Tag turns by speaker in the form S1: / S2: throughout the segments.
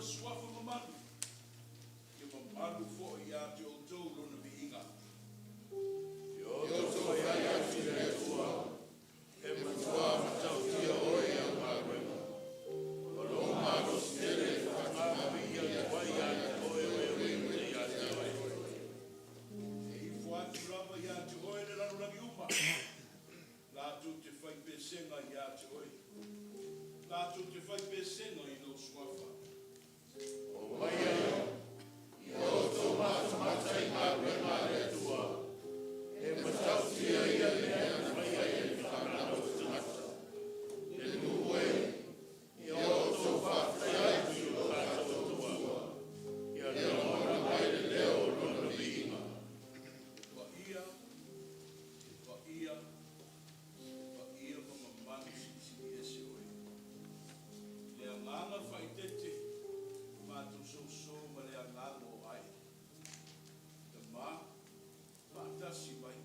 S1: Lona Suafa mamalu, ia mamalu foi ia te outou Lona viiga.
S2: Ia outou fai atu i le Atua, e matua matautia oe i au galuega. O lou malosi tele e faatuga viia atu ai ia te oe o e ua ia te oe.
S1: E ifo atu lava ia te oe le lalolagi uma, latou te faipesega ia te oe, latou te faipesega i lou Suafa.
S2: O maia, ia outou matamata i galuega a le Atua, e matautia ia le mea na faia i le fanau a tagata. Le atunuu e, ia outou faafetai atu i lo tatou Atua, ia lagona mai le leo o Lona viiga.
S1: E paia, e paia, e paia ma mamalu silisili ese oe. I le agaga faaeteete, matou soso ma le agaga o ae. Tama, faatasi mai.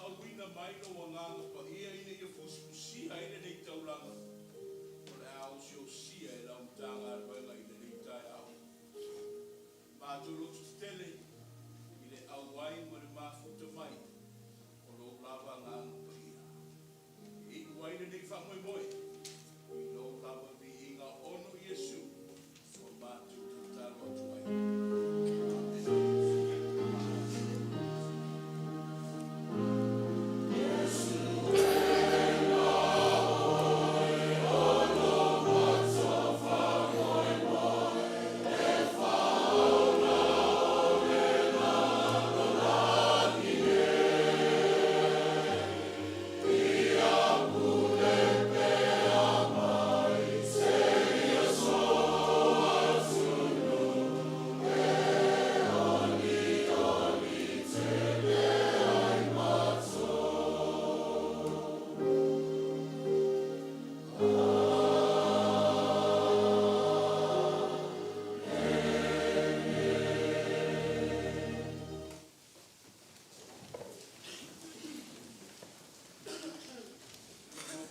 S1: Auina mai lou agaga paia ina ia fusifusia ai lenei taulaga o le a osiosia e lau Matagaluega i lenei taeao. Matou loto tetele i le auai ma le mafuta mai o lou lava agaga paia. E iu ai lenei faamoemoe i lou lava viiga ona o Iesu ua matou tatalo atu ai. Amene.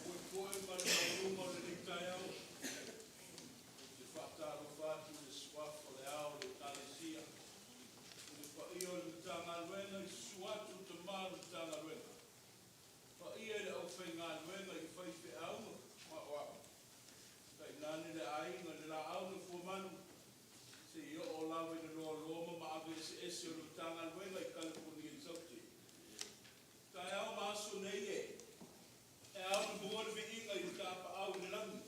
S1: Poepoe ma le maualuga o lenei taeao, ou te faatalofa atu i le Suafa o le Ao o le Ekalesia, i le paia o le Matagaluega i susu atu o tama o le Matagaluega, paia i le aufaigaluega i faifeau ma aoao, tainane le aiga i le Laau na Fuamalu, seia oo lava i le loaloa ma maave eseese o le Matagaluega i Kalifonia i Saute. Taeao ma aso nei e, e ao ona mua le viiga i le tapaau i le lagi.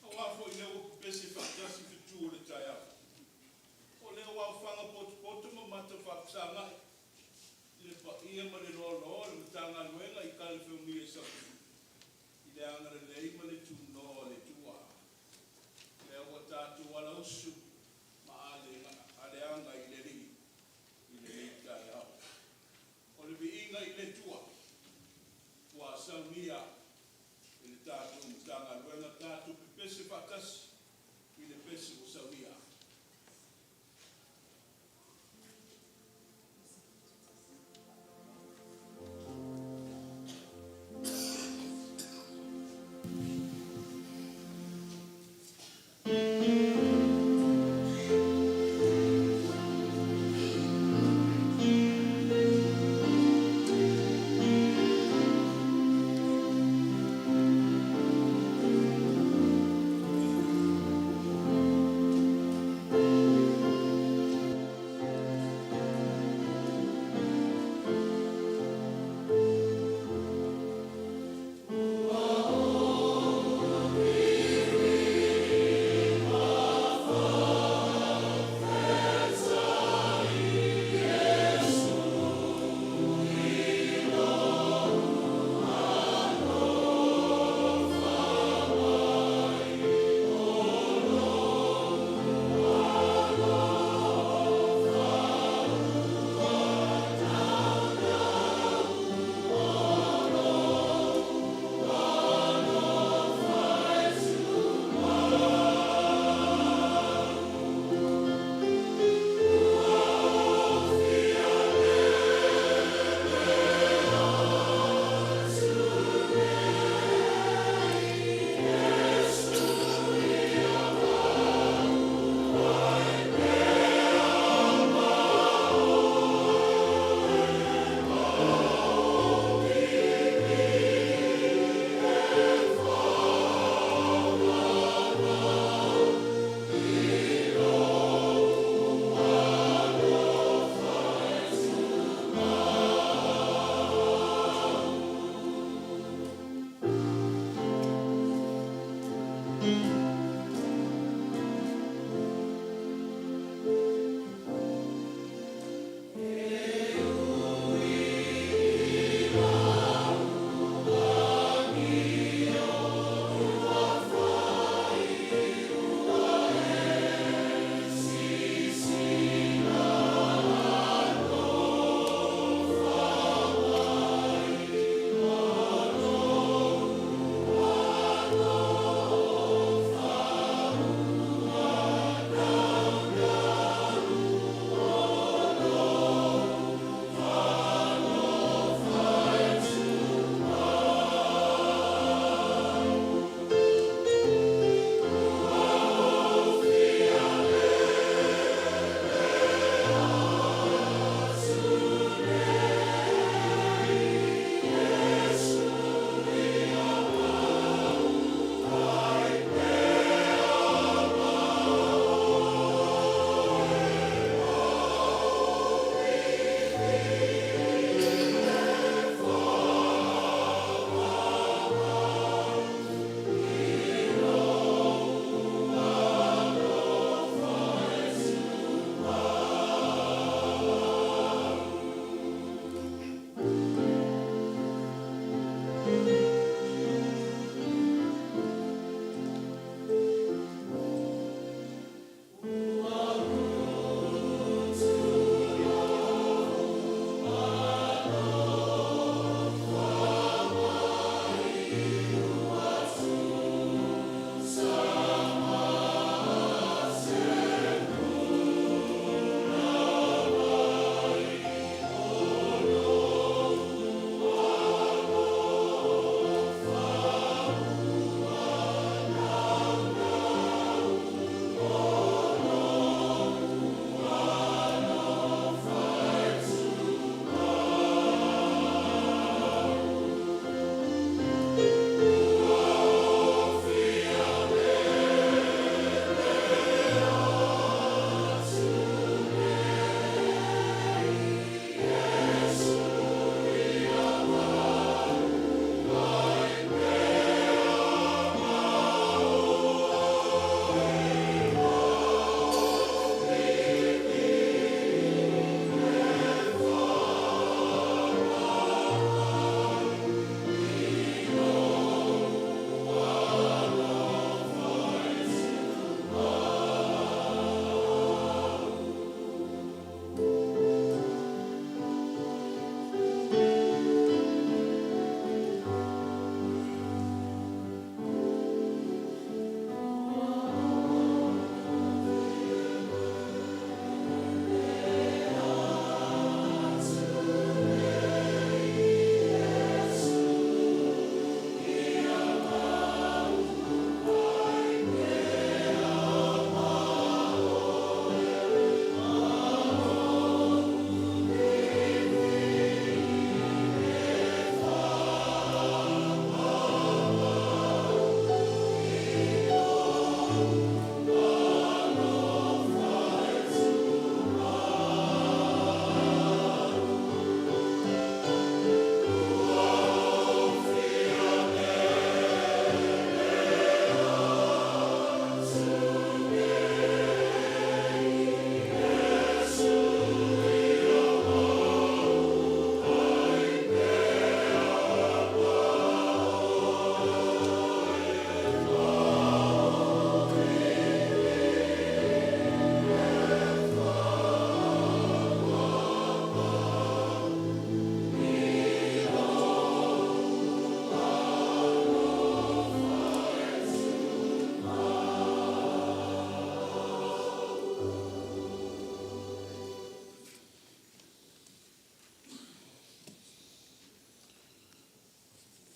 S1: Aua foi lea ua pepese faatasi fetu o le taeao. O lea ua aofaga potopoto ma mata faafesagai i le paia ma le loaloa o le Matagaluega i Kalifonia i Saute, i le agalelei ma le tunoa o le Atua. Lea ua tatou alausu ma aleaga i le Alii i lenei taeao. O le viiga i le Atua.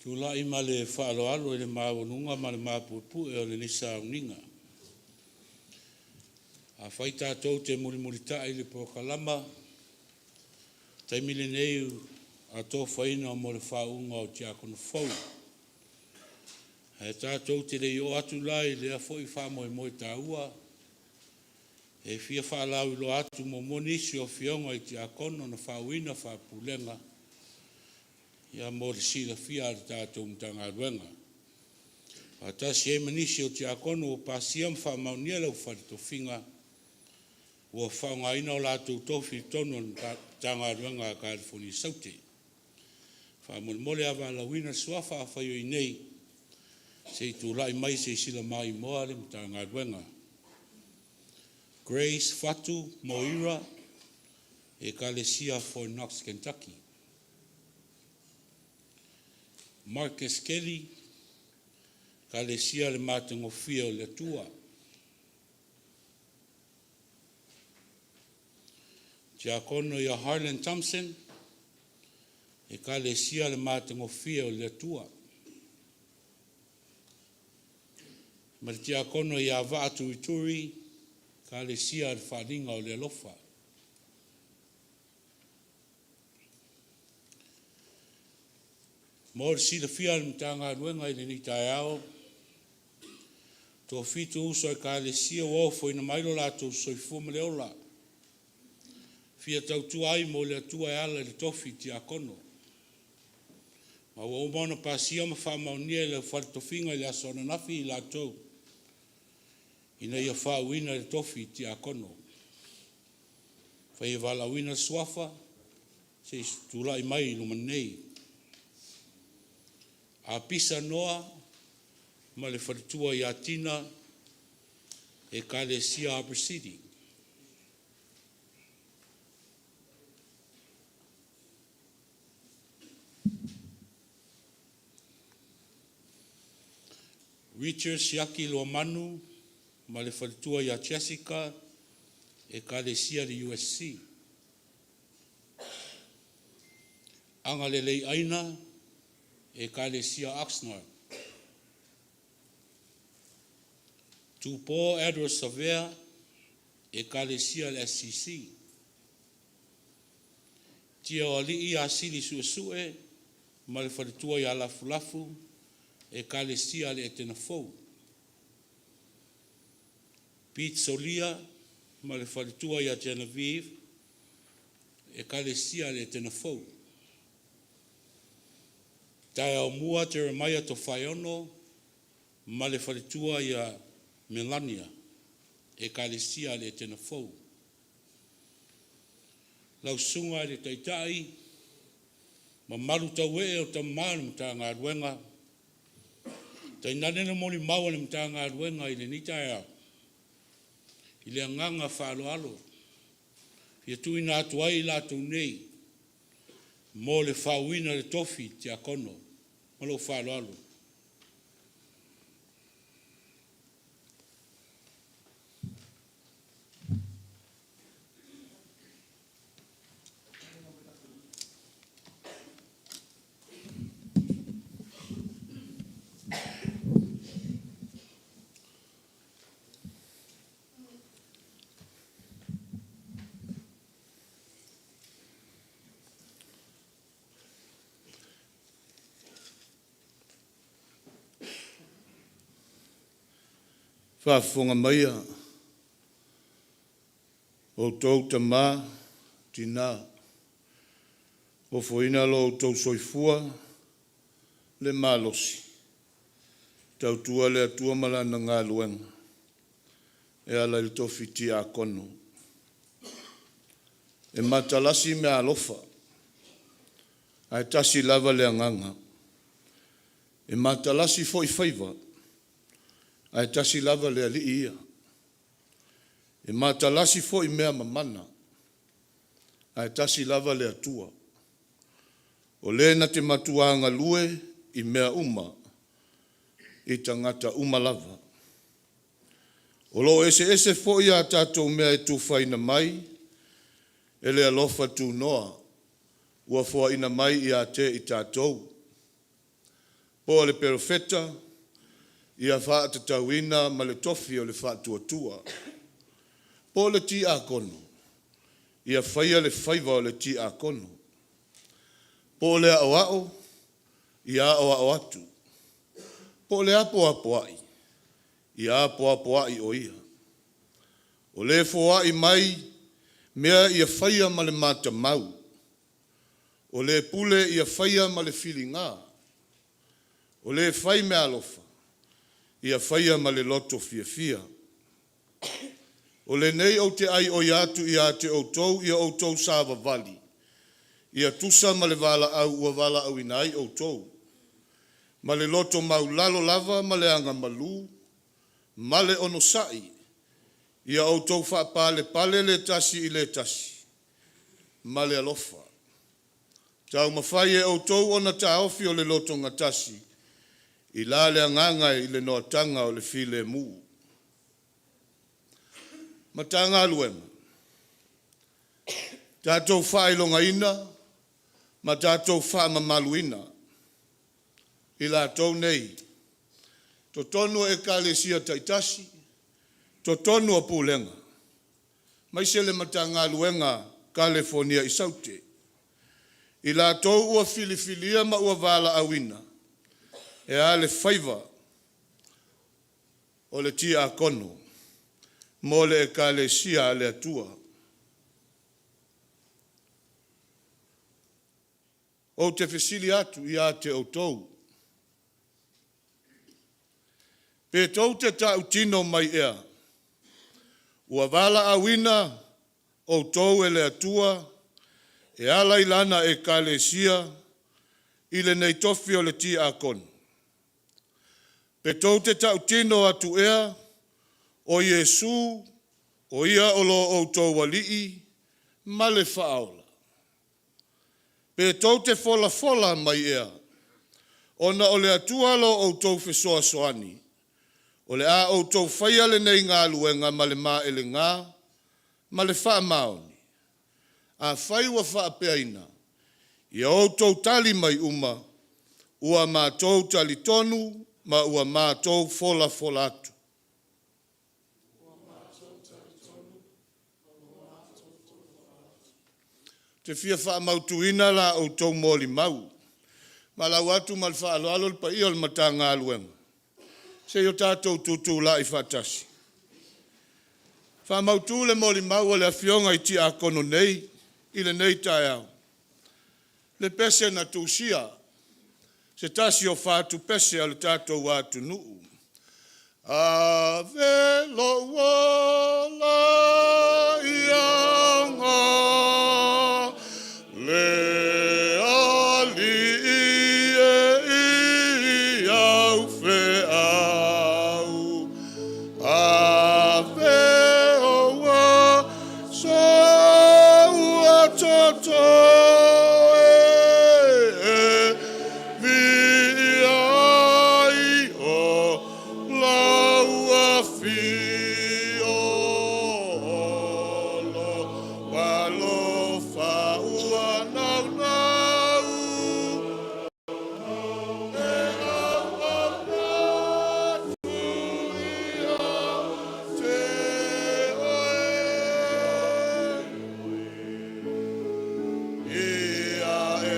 S1: Tulai ma le faaaloalo i le maualuga ma le mapuepue o lenei sauniga. Afai tatou te mulimulitai i le polokalama, taimi lenei ua atofaina mo le faauuga o tiakono fou. Ae tatou te le i oo atu la i lea foi faamoemoe taua, e fia faalauiloa atu muamua nisi o afioga i tiakono na faauuina faapulega mo le silafia a le tatou Matagaluega, faatasi ai ma nisi o tiakono ua pasia ma faamaonia le aufale tofiga ua faaaogaina o latou tofi i totonu o le Matagaluega a Kalifonia Saute. Faamolemole a valaauina suafa afai o i inei, se i tulai mai se i silamaimoa le Matagaluega. Grace Fatu Moira, Ekalesia Fort Knox, Kentucky. Marcus Kelly, Ekalesia Le Matagofie o le Atua. Tiakono ia Harlan Thompson, Ekalesia Le Matagofie o le Atua. Ma le tiakono ia Vaa Tuitui, Ekalesia Le Faaaliga o le Alofa. Mo le silafia e le Matagaluega i lenei taeao, toafitu uso a Ekalesia ua ofoina mai lo latou soifua ma le ola e fia tautua ai mo le Atua e ala i le tofi tiakono, ma ua uma ona pasia ma faamaonia e le aufale tofiga i le aso ananafi i latou ina ia faauuina i le tofi tiakono. Afai e valaauina suafa, se i tulai mai i luma nei. Apisano Noa ma le faletua ia Tina, Ekalesia Harbour City. Richard Siaki Luamanu ma le faletua ia Jessica, Ekalesia le USC. Agalelei Aina, Ekalesia Oxnard. Tupo Edward Savea, Ekalesia le SCC. Tioalii Asili Suesue ma le faletua ia Lafulafu, Ekalesia le Etena Fou. Pete Solia ma le faletua ia Genevieve, Ekalesia le Etena Fou. Taeaomua Jeremiah Tofaeono ma le faletua ia Melania, Ekalesia le Etena Fou. Lau Susuga i le Taitai, mamalu tauee o Tama a le Matagaluega, tainane le molimau a le Matagaluega i lenei taeao, i le agaga faaaloalo e fia tuuina atu ai i latou nei mo le faauuina i le tofi Tiakono. Ma lou faaaloalo.
S2: Faafofoga maia outou tama, tina, ofoina lo outou soifua le malosi e tautua le Atua ma Lana galuega e ala i le tofi tiakono. E matalasi meaalofa ae tasi lava le Agaga. E matalasi foi faiva ae tasi lava le Alii ia. E matalasi foi mea mamana ae tasi lava le Atua. O le na te matua galue i mea uma i tagata uma lava. O lo o eseese foi a tatou mea e tufaina mai e le alofa tunoa ua foaina mai ia te i tatou.
S1: Po o le perofeta, ia faatatauina ma le tofi o le faatuatua. Po o le tiakono, ia faia le faiva o le tiakono. Po o le aoao, ia aoao atu. Po o le apoapoai, ia apoapoai o ia. O le foai mai mea ia faia ma le matamau. O le pule ia faia ma le filiga. O le faimeaalofa, ia faia ma le loto fiafia. O lenei ou te aioi atu ia te outou ia outou savavali ia tusa ma le valaau ua valaauina ai outou, ma le loto maualalo lava ma le agamalu ma le onosai, ia outou faapalepale le tasi i le tasi ma le alofa. Taumafai e outou ona taofi o le lotogatasi i la le agaga i le noataga o le filemu. Matagaluega, tatou faailogaina ma tatou faamamaluina i latou nei totonu o Ekalesia taitasi, totonu o Pulega aemaise le Matagaluega a Kalefonia i Saute, i latou ua filifilia ma ua valaauina e a le faiva o le Tiakono mo le Ekalesia a le Atua. Ou te fesili atu ia te outou, pe tou te tautino mai ea, ua valaauina outou e le Atua e ala i Lana Ekalesia i lenei tofi o le Tiakono? Pe tou te tautino atu ea, o Iesu o Ia o lo outou Alii ma le Faaola? Pe tou te folafola mai ea, ona o le Atua lo outou fesoasoani, o le a outou faia lenei galuega ma le maelega ma le faamaoni? Afai ua faapeaina, ia outou tali mai uma, “Ua matou talitonu ma ua matou folafola atu.” Ou te fia faamautuina la outou molimau, e valaau atu ma le faaaloalo le paia o le Matagaluega, se i o tatou tutulai faatasi. Faamautu le molimau a le Afioga i Tiakono nei i lenei taeao, le pese na tusia, se tasi o fatu pese a le tatou atunuu. Ave lou ola ia aoga le Alii e i au feau. Ave oua soua toto e, viia ai o laua fio lo alofa ua naunau. Ia e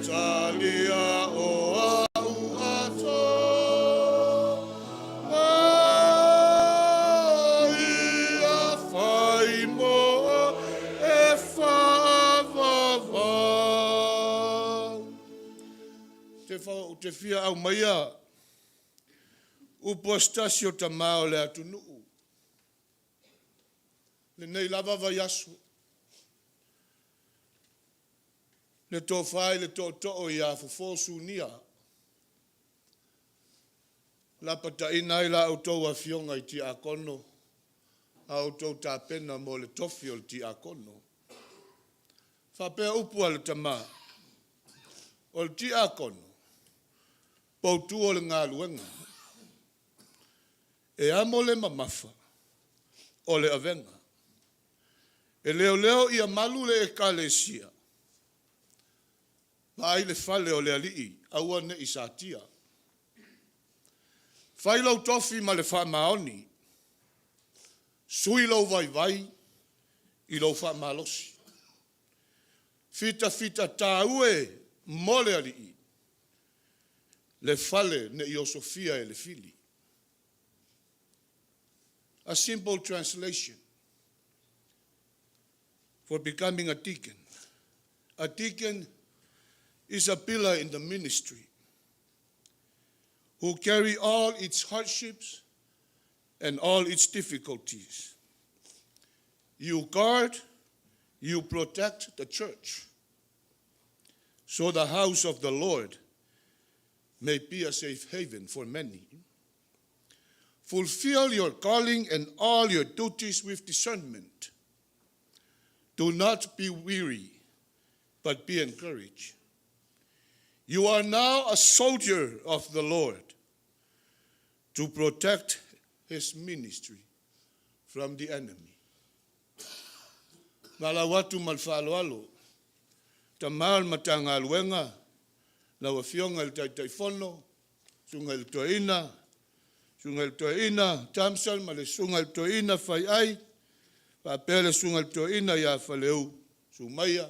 S1: talia o au ato ia whai moa e whaavavau. Te, te fia aumaia upu a se tasi o tamā o le atunuu, lenei lava vaiaso, le tofa i le tootoo ia Fofo Sunia, lapataiga ai la outou afioga i Tiakono a outou tapena mo le tofi o le Tiakono. E faapea upu a le tama, o le Tiakono, poutu o le galuega, e amo le mamafa o le avega. E leoleo ia malu le ekalesia, vaai le fale o le alii aua ne i satia. Fai lou tofi ma le faamaoni, sui lou vaivai i lou faamalosi. Fitafita taue mo le Alii, le fale ne i osofia e le fili. A simple translation for becoming a deacon. A deacon is a pillar in the ministry who carry all its hardships and all its difficulties. You guard, you protect the church so the house of the Lord may be a safe haven for many. Fulfill your calling and all your duties with discernment. Do not be weary, but be encouraged. You are now a soldier of the Lord to protect his ministry from the enemy. Valaau atu ma le faaaloalo, tama o le Matagaluega, lau Afioga i le Taitaifono, susuga i le Toeaina, susuga i le Toeaina Thompson ma le susuga i le Toeaina Faiai, faapea le susuga i le Toeaina ia Faleu Sumaia,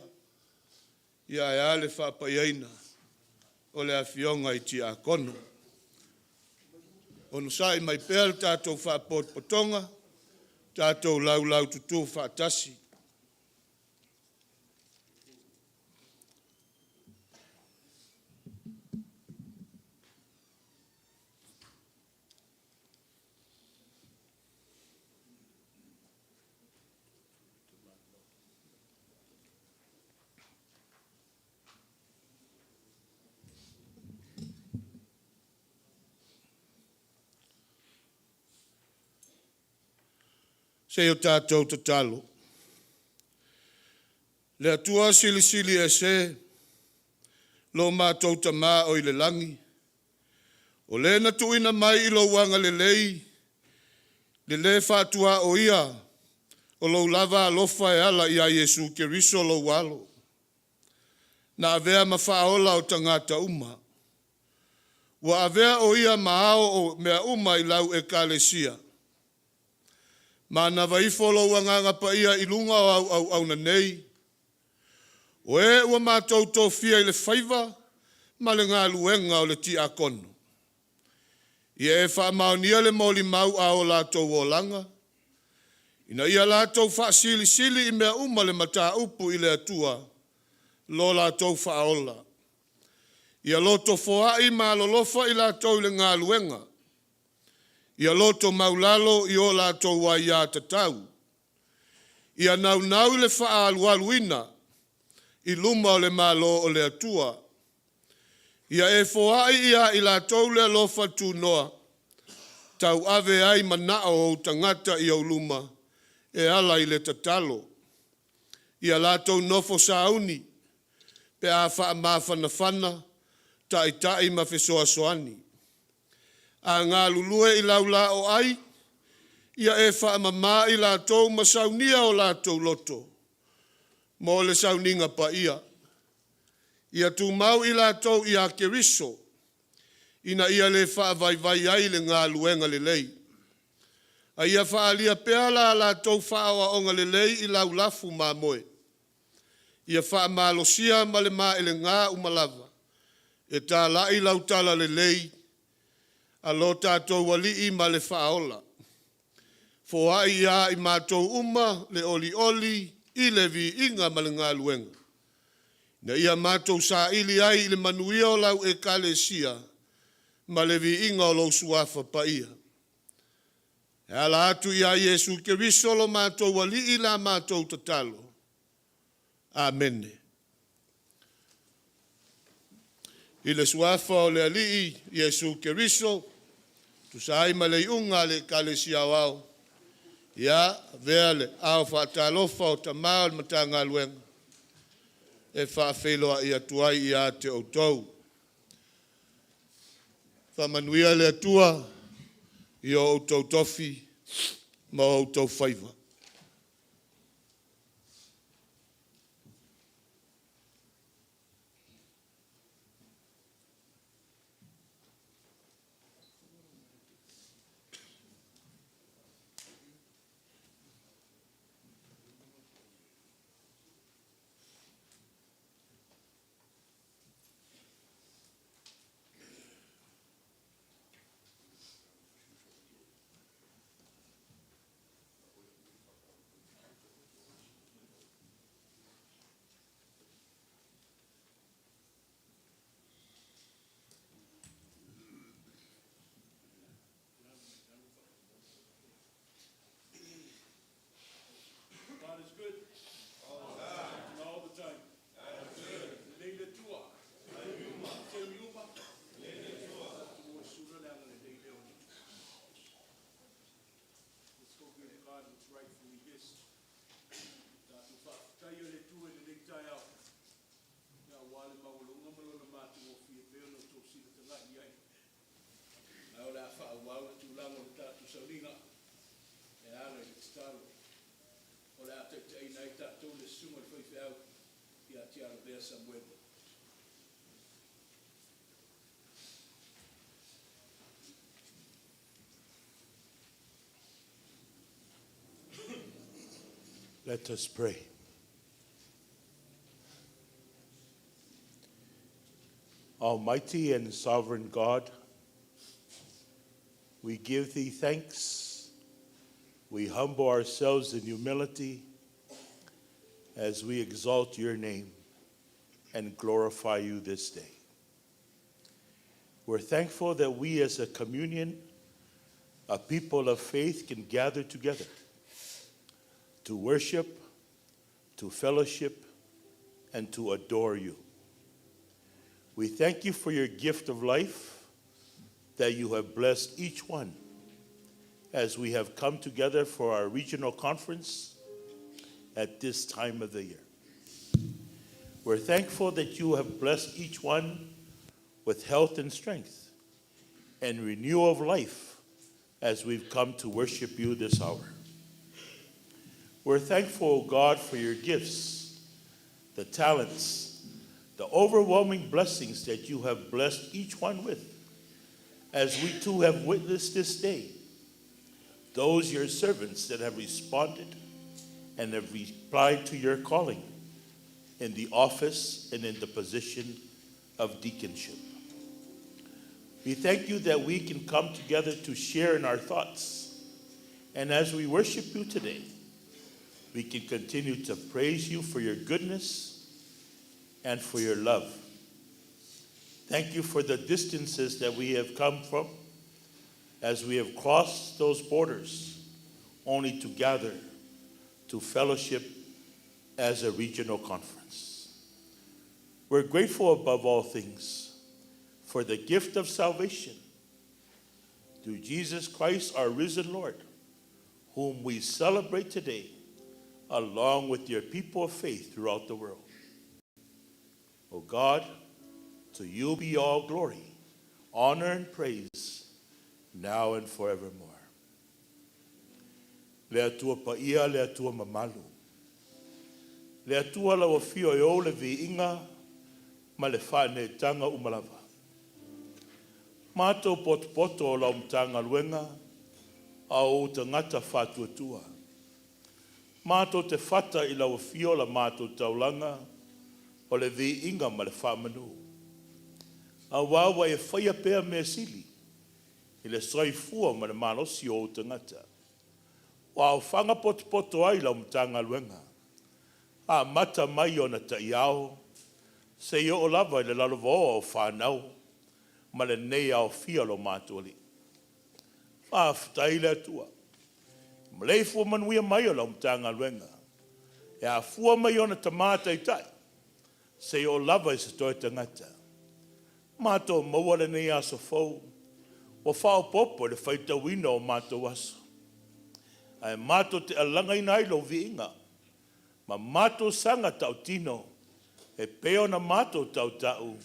S1: ia ae a le faapaiaina o le Afioga i Tiakono. Onosai mai pea le tatou faapotopotoga, tatou laulaututu faatasi. Se i o tatou tatalo. Le Atua Silisili Ese, lo matou Tama o i le lagi, o le na tuuina mai i lou agalelei le lē faatuaoia o lou lava alofa e ala ia Iesu Keriso lou Alo, na avea ma Faaola o tagata uma. Ua avea o Ia ma Ao o mea uma i lau Ekalesia, manava ifo lou Agaga Paia i luga o au auauna nei, o e ua matou tofia i le faiva ma le galuega o le tiakono. Ia e faamaonia le molimau a o latou olaga, ina ia latou faasilisili i mea uma le mataupu i le Atua lo latou Faaola. Ia loto foai ma alolofa i latou i le galuega, ia loto maualalo i o latou aiatatau, ia naunau i le faaalualuina i luma o le Malo o le Atua. Ia e foai ia i latou le alofa tunoa, tauave ai manao o ou tagata i ou luma e ala i le tatalo. Ia latou nofo sauni pe a faamafanafana taitai ma fesoasoani. A galulue i laula o ai, ia e faamamā i latou ma saunia o latou loto mo le sauniga paia. Ia tumau i latou ia Keriso, ina ia le faavaivai ai le galuega lelei. A ia faaalia pea la latou faaaoaoga lelei i lau lafu mamoe. Ia faamalosia ma le maelega uma lava e talai lau talalelei a lo tatou Alii ma le Faaola. Foai ia i matou uma le olioli i le viiga ma le galuega, ina ia matou saili ai i le manuia o lau Ekalesia ma le viiga o lou Suafa Paia. E ala atu ia Iesu Keriso lo matou Alii la matou tatalo. Amene. I le Suafa o le Alii Iesu Keriso, tusa ai ma le iuga a le Ekalesia Aoao, ia, avea le aao faatalofa o Tama o le Matagaluega e faafeiloai atu ai ia te outou. Faamanuia le Atua i o outou tofi ma o outou faiva. silatagai'i i ai. Ae o le a faaauau le tulaga o le tatou sauniga e ala i le tatalo o le a taitaiina ai tatou le susuga i le faifeau ia Tialavea Samuelu.
S2: Let us pray. Almighty and sovereign God, we give thee thanks. We humble ourselves in humility as we exalt your name and glorify you this day. We're thankful that we as a communion, a people of faith, can gather together to worship, to fellowship, and to adore you. We thank you for your gift of life, that you have blessed each one as we have come together for our regional conference at this time of the year. We're thankful that you have blessed each one with health and strength and renewal of life as we've come to worship you this hour. We're thankful, O God, for your gifts, the talents, the overwhelming blessings that you have blessed each one with, as we too have witnessed this day. Those your servants that have responded and have replied to your calling in the office and in the position of deaconship. We thank you that we can come together to share in our thoughts. And as we worship you today, we can continue to praise you for your goodness and for your love. Thank you for the distances that we have come from as we have crossed those borders only to gather to fellowship as a regional conference. We're grateful above all things for the gift of salvation through Jesus Christ, our risen Lord, whom we celebrate today along with your people of faith throughout the world. O God, to you be all glory, honor, and praise, now and forevermore. Le Atua paia, le Atua mamalu. Le Atua lau afio e ou le viiga ma le faaneetaga uma lava. Matou potopoto o lau Matagaluega a o ou tagata faatuatua. Matou te fata i lau afio la matou taulaga o le viiga ma le faamanu. Auā ua e faia pea mea sili i le soifua ma le malosi o ou tagata. Ua aofaga potopoto ai lau Matagaluega, amata mai ona taiao seia oo lava i le lalovaoa o fanau ma lenei aofia o lo matou Alii. Faafetai le Atua, maleifua manuia mai o lau Matagaluega e afua mai ona tama taitai seia oo lava i se toe tagata. Matou maua lenei aso fou ua faaopoopo i le faitauina o matou aso, ae matou te alagaina ai lou viiga ma matou saga tautino e pei ona matou tautau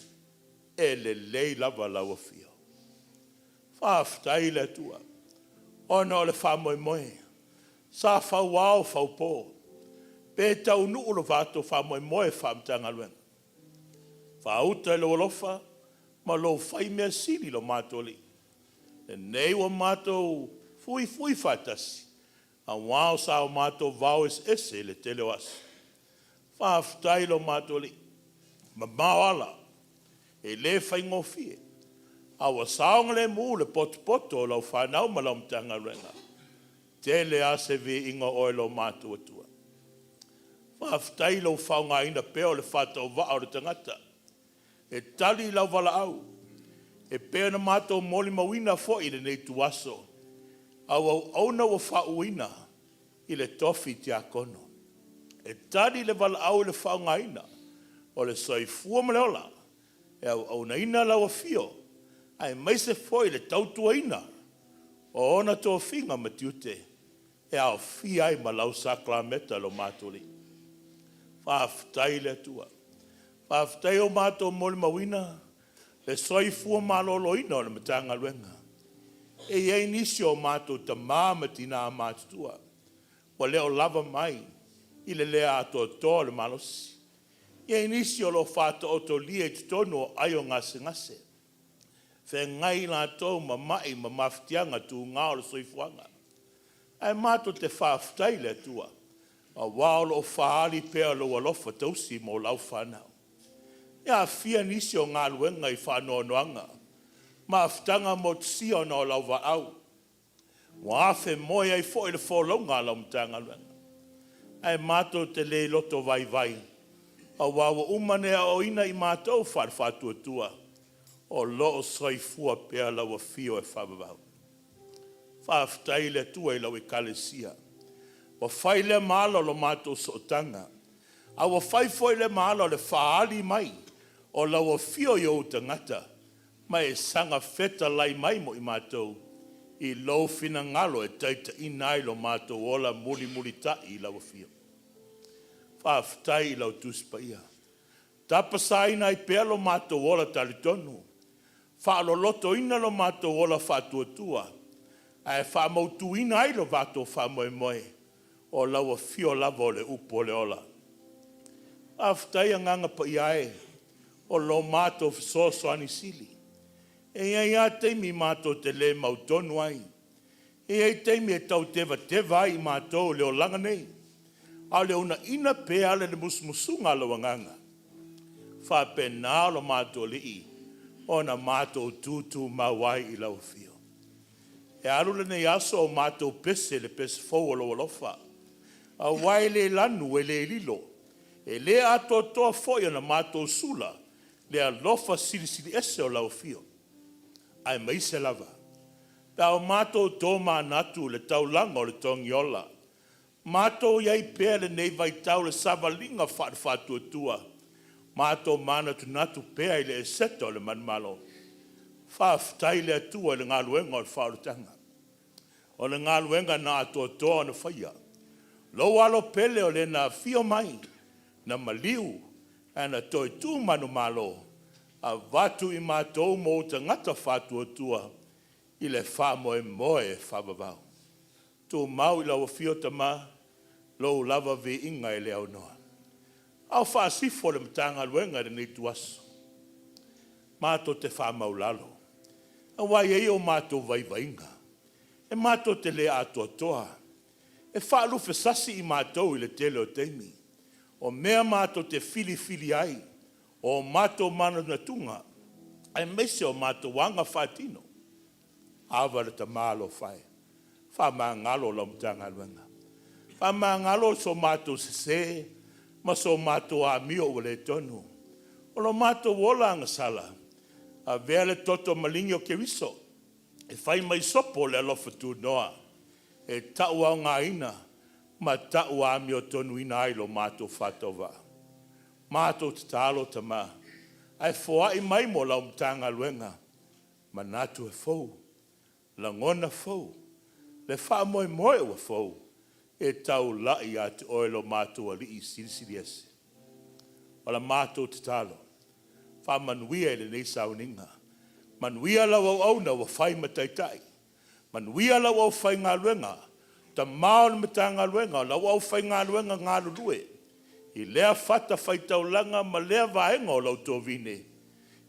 S2: e lelei lava lau afio. Faafetai le Atua, ona o le faamoemoe sa fauao faupo pe taunuu lo vatou faamoemoe faa-Matagaluega. Faauta i lou alofa ma lou fai mea sili lo matou Alii. Lenei ua matou fuifui faatasi, auā o sa o matou vao eseese i le tele o aso. Faafetai lo matou Alii, mamao ala, e le faigofie, a ua saogalemu le potopoto o lau fanau ma lau Matagaluega. Tele lava se viiga o oe lo matou Atua. Faafetai i lou faaaogaina pea o le faatauvaa o le tagata e tali i lau valaau, e pei ona matou molimauina foi i lenei ituaso, au auauna ua faauuina i le tofi tiakono. E tali le valaau i le faaaogaina o le soifua ma le ola e auaunaina lau afio aemaise foi le tautuaina o ona tofiga ma tiute e aofia ai ma lau sakalameta lo matou Alii. Faafetai le Atua. Faafetai ua matou molimauina
S1: Le soifua maloloina o le Matagaluega. E i ai nisi o matou tama ma tina matutua ua le o lava mai i le le atoatoa o le malosi. E i ai nisi o lo o faataotolia i totonu o aai o gasegase, feagai latou ma mai ma mafatiaga tuga o le soifuaga. Ae matou te faafetai i le Atua aua o lo o faaali pea lou alofa tausi mo lau fanau. E aafia nisi o galuega i faanoanoaga, mafutaga motusia ona o lauvalaau, ua afemoe ai foi le folauga a lau Matagaluega. Ae matou te le loto vaivai, aua ua uma ona e aoaoina i matou faale-faatuatua, o lo o soifua pea lau afio e faavavau. Faafetai i le Atua i lau Ekalesia, ua fai lea ma ala o lo matou sootaga, a ua fai foi lea ma ala o le faaali mai o lau afio i ou tagata, ma e saga fetalai mai mo i matou i lou finagalo e taitaiina ai lo matou ola mulimulitai i lau afio. Faafetai i lau Tusi Paia, tapasaina ai pea lo matou ola talitonu, faalolotoina lo matou ola faatuatua, ae faamautuina ai lo matou faamoemoe, o lau afio lava o le upu o le ola. Faafetai Agaga Paia e, o lo matou fesoasoani sili. E i ai lava taimi matou te le mautonu ai, e i ai taimi e tau tevateva ai i matou i le olaga nei, a o le uunaina pea e ala i le musumusuga a lou Agaga, e faapena lo matou Alii ona matou tutumau ai i lau afio. E alu lenei aso o matou pese i le pese fou o lou alofa, aua e le lanu e le lilo, e le atoatoa foi ona matou sula le alofa silisili ese o lau afio, aemaise lava pe a o matou tomanatu i le taulaga o le Togiola, matou i ai pea i lenei vaitau i le savaliga faale-faatuatua, matou manatunatu pea i le eseta o le manumalo. Faafetai i le Atua i le galuega o le faaolataga, o le galuega na atoatoa ona faia. Lou Alo pele o le na afio mai, na maliu, ae na toe tu manumalo, avatu i matou ma ou tagata faatuatua i le faamoemoe e faavavau. Tumau i lau afio Tama, lou lava viiga e le aunoa. A o faasifo le Matagaluega i lenei ituaso, matou te faamaulalo, aua e i ai o matou vaivaiga, e matou te le atoatoa, e faalufesasi i matou i le tele o taimi. O mea matou te filifili ai, o matou manatunatuga, aemaise o matou aga faatino. Ava le Tama alofa e, faamagalo lau Matagaluega, faamagalo so matou sese ma so matou amio ua le tonu. O lo matou ola agasala, avea le toto maligi o Keriso e fai ma isopo o le alofa tunoa e tauaogaina ma tauamiotonuina ai lo matou faatauvaa. Matou tatalo Tama, ae foai mai mo lau Matagaluega manatu e fou, lagona fou, le faamoemoe ua fou e taulai ia te Oe lo matou Alii Silisili Ese. O la matou tatalo, faamanuia i lenei sauniga, manuia lau auauna ua fai ma taitai, manuia lau aufaigaluega, tama o le Matagaluega, lau aufaigaluega galulue i lea fatafaitaulaga ma lea vaega o lau tovine,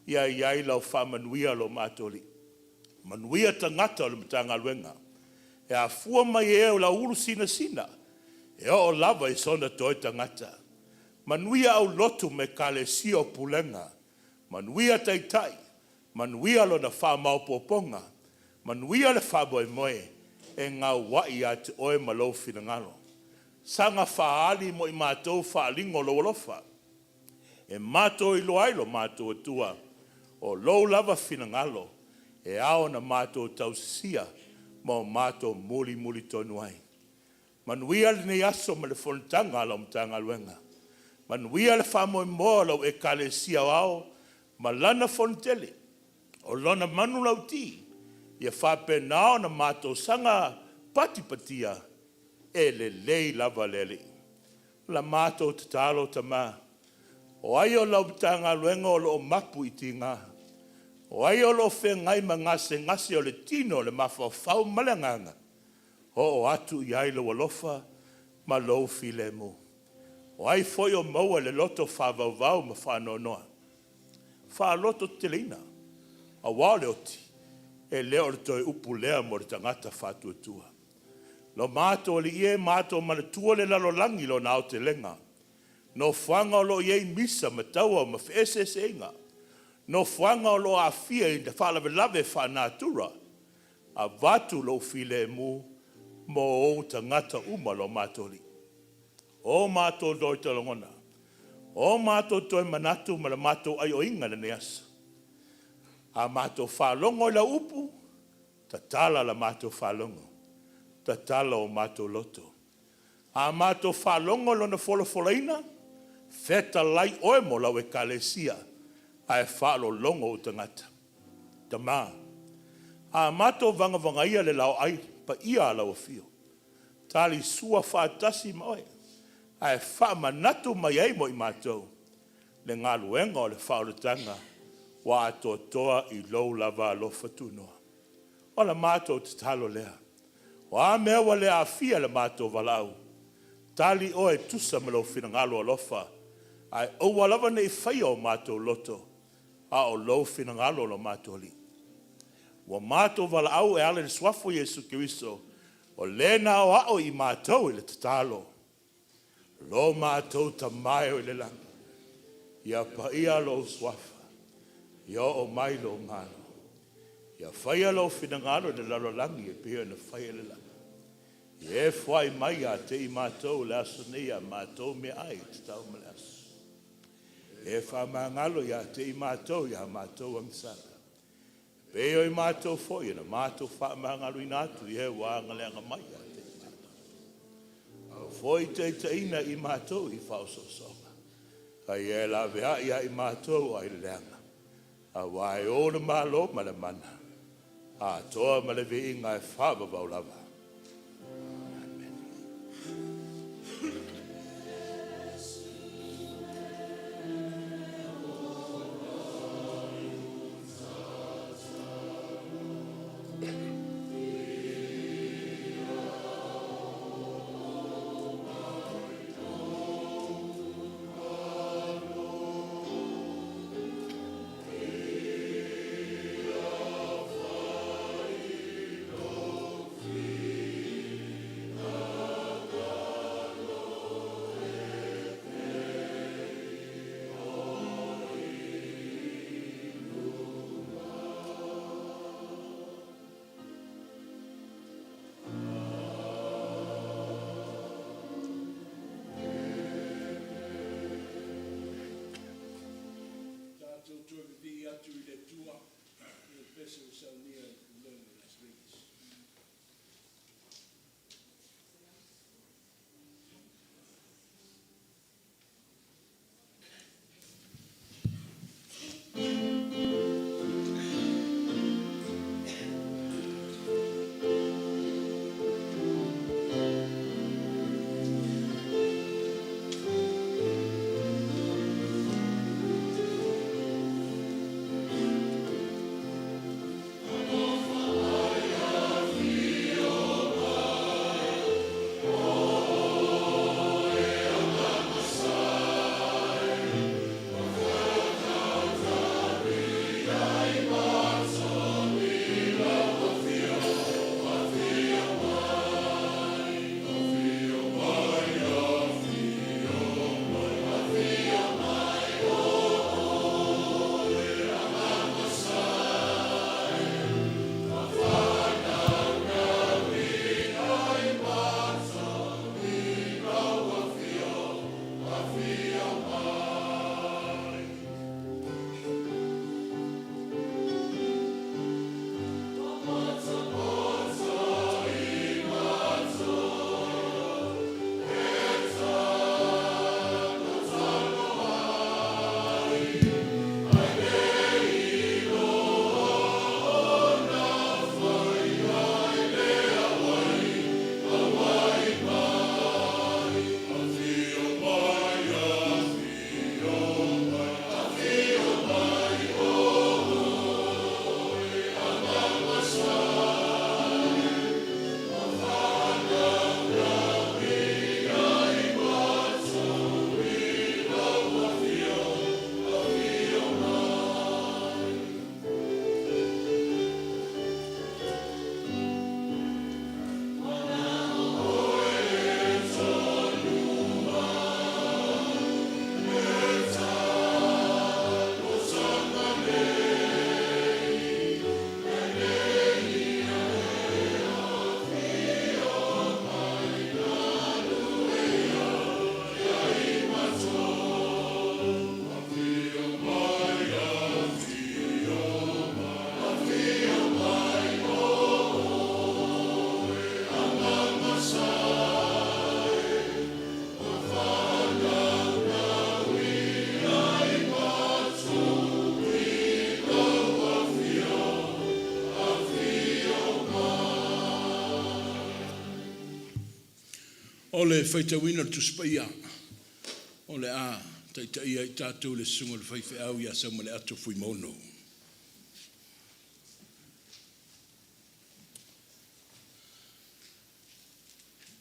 S1: ia i ai lau faamanuia lo matou Alii. Manuia tagata o le Matagaluega, e afua mai e o le ulu sinasina e oo lava i sona toe tagata. Manuia aulotu ma ekalesia o pulega, manuia taitai, manuia lona faamaopoopoga, manuia le faamoemoe e gauai ia te Oe ma lou finagalo. Saga faaali mo i matou faaaliga o lou alofa, e matou iloa ai lo matou Atua, o lou lava finagalo e ao ona matou tausisia ma o matou mulimuli tonu ai. Manuia lenei aso ma le fonotaga a lau Matagaluega. Manuia le faamoemoe o lau Ekalesia Aoao ma lana Fonotele, o lona manulauti ia faapena ona matou saga patipatia e lelei lava le Alii. O la matou tatalo, Tama, o ai o lau Matagaluega o lo o mapu i tiga? O ai o lo o feagai ma gasegase o le tino, le mafaufau ma le agaga, oo atu i ai lou alofa ma lou filemu. O ai foi o maua i le loto faavauvau ma faanoanoa, faalototeteleina, aua o le oti, e le o le toe upu lea mo le tagata faatuatua. Lo matou Alii e, matou manatua le lalolagi i lona aotelega, nofoaga o lo o i ai misa ma taua ma feeseeseaiga, nofoaga o lo o aafia i faalavelave faalenatura, avatu lou filemu mo ou tagata uma lo matou Alii. O matou lagona, o matou toe manatu ma le matou aioiga i lenei aso. A matou faalogo i lau upu, tatala la matou faalogo, tatala o matou loto. A matou faalogo i Lona folafolaina, fetalai Oe mo lau Ekalesia, ae faalologo ou tagata. Tama, a matou vagavagaia le laoai paia a lau afio, talisua faatasi ma Oe, ae faamanatu mai ai mo i matou le galuega o le faaolataga ua atoatoa i lou lava alofa tunoa. O le matou tatalo lea. O a mea ua le aafia i le matou valaau, tali Oe e tusa ma lou finagalo alofa, ae aua lava ne i faia o matou loto, a o lou finagalo lo matou Alii. Ua matou valaau e ala i le Suafa o Iesu Keriso, o Le na aoao i matou i le tatalo, Lo matou Tama e oo i le lagi, ia paia lou Suafa, ia oo mai lou Malo, ia faia lou finagalo i le lalolagi e pei ona faia i le lagi. Ia e foai mai ia te i matou i le aso nei a matou meaai e tatau mo le aso. Ia e faamagalo ia te i matou i a matou agasala, e pei o i matou foi na matou faamagaloina atu i e ua agaleaga mai ia te i matou. Aua foi ne i taitaiina i matou i faaosoosoga, a ia e laveai ia i matou mai le leaga, aua e ou le Malo ma le mana, atoa ma le viiga e faavavau lava. Amene. Tatou toe vivii atu i le Atua i le pese ua saunia e le Pulega i Las Vegas. O le faitauina o le Tusi Paia o le a taitaia ai tatou i le susuga i le faifeau ia Saumaleato Fuimaono.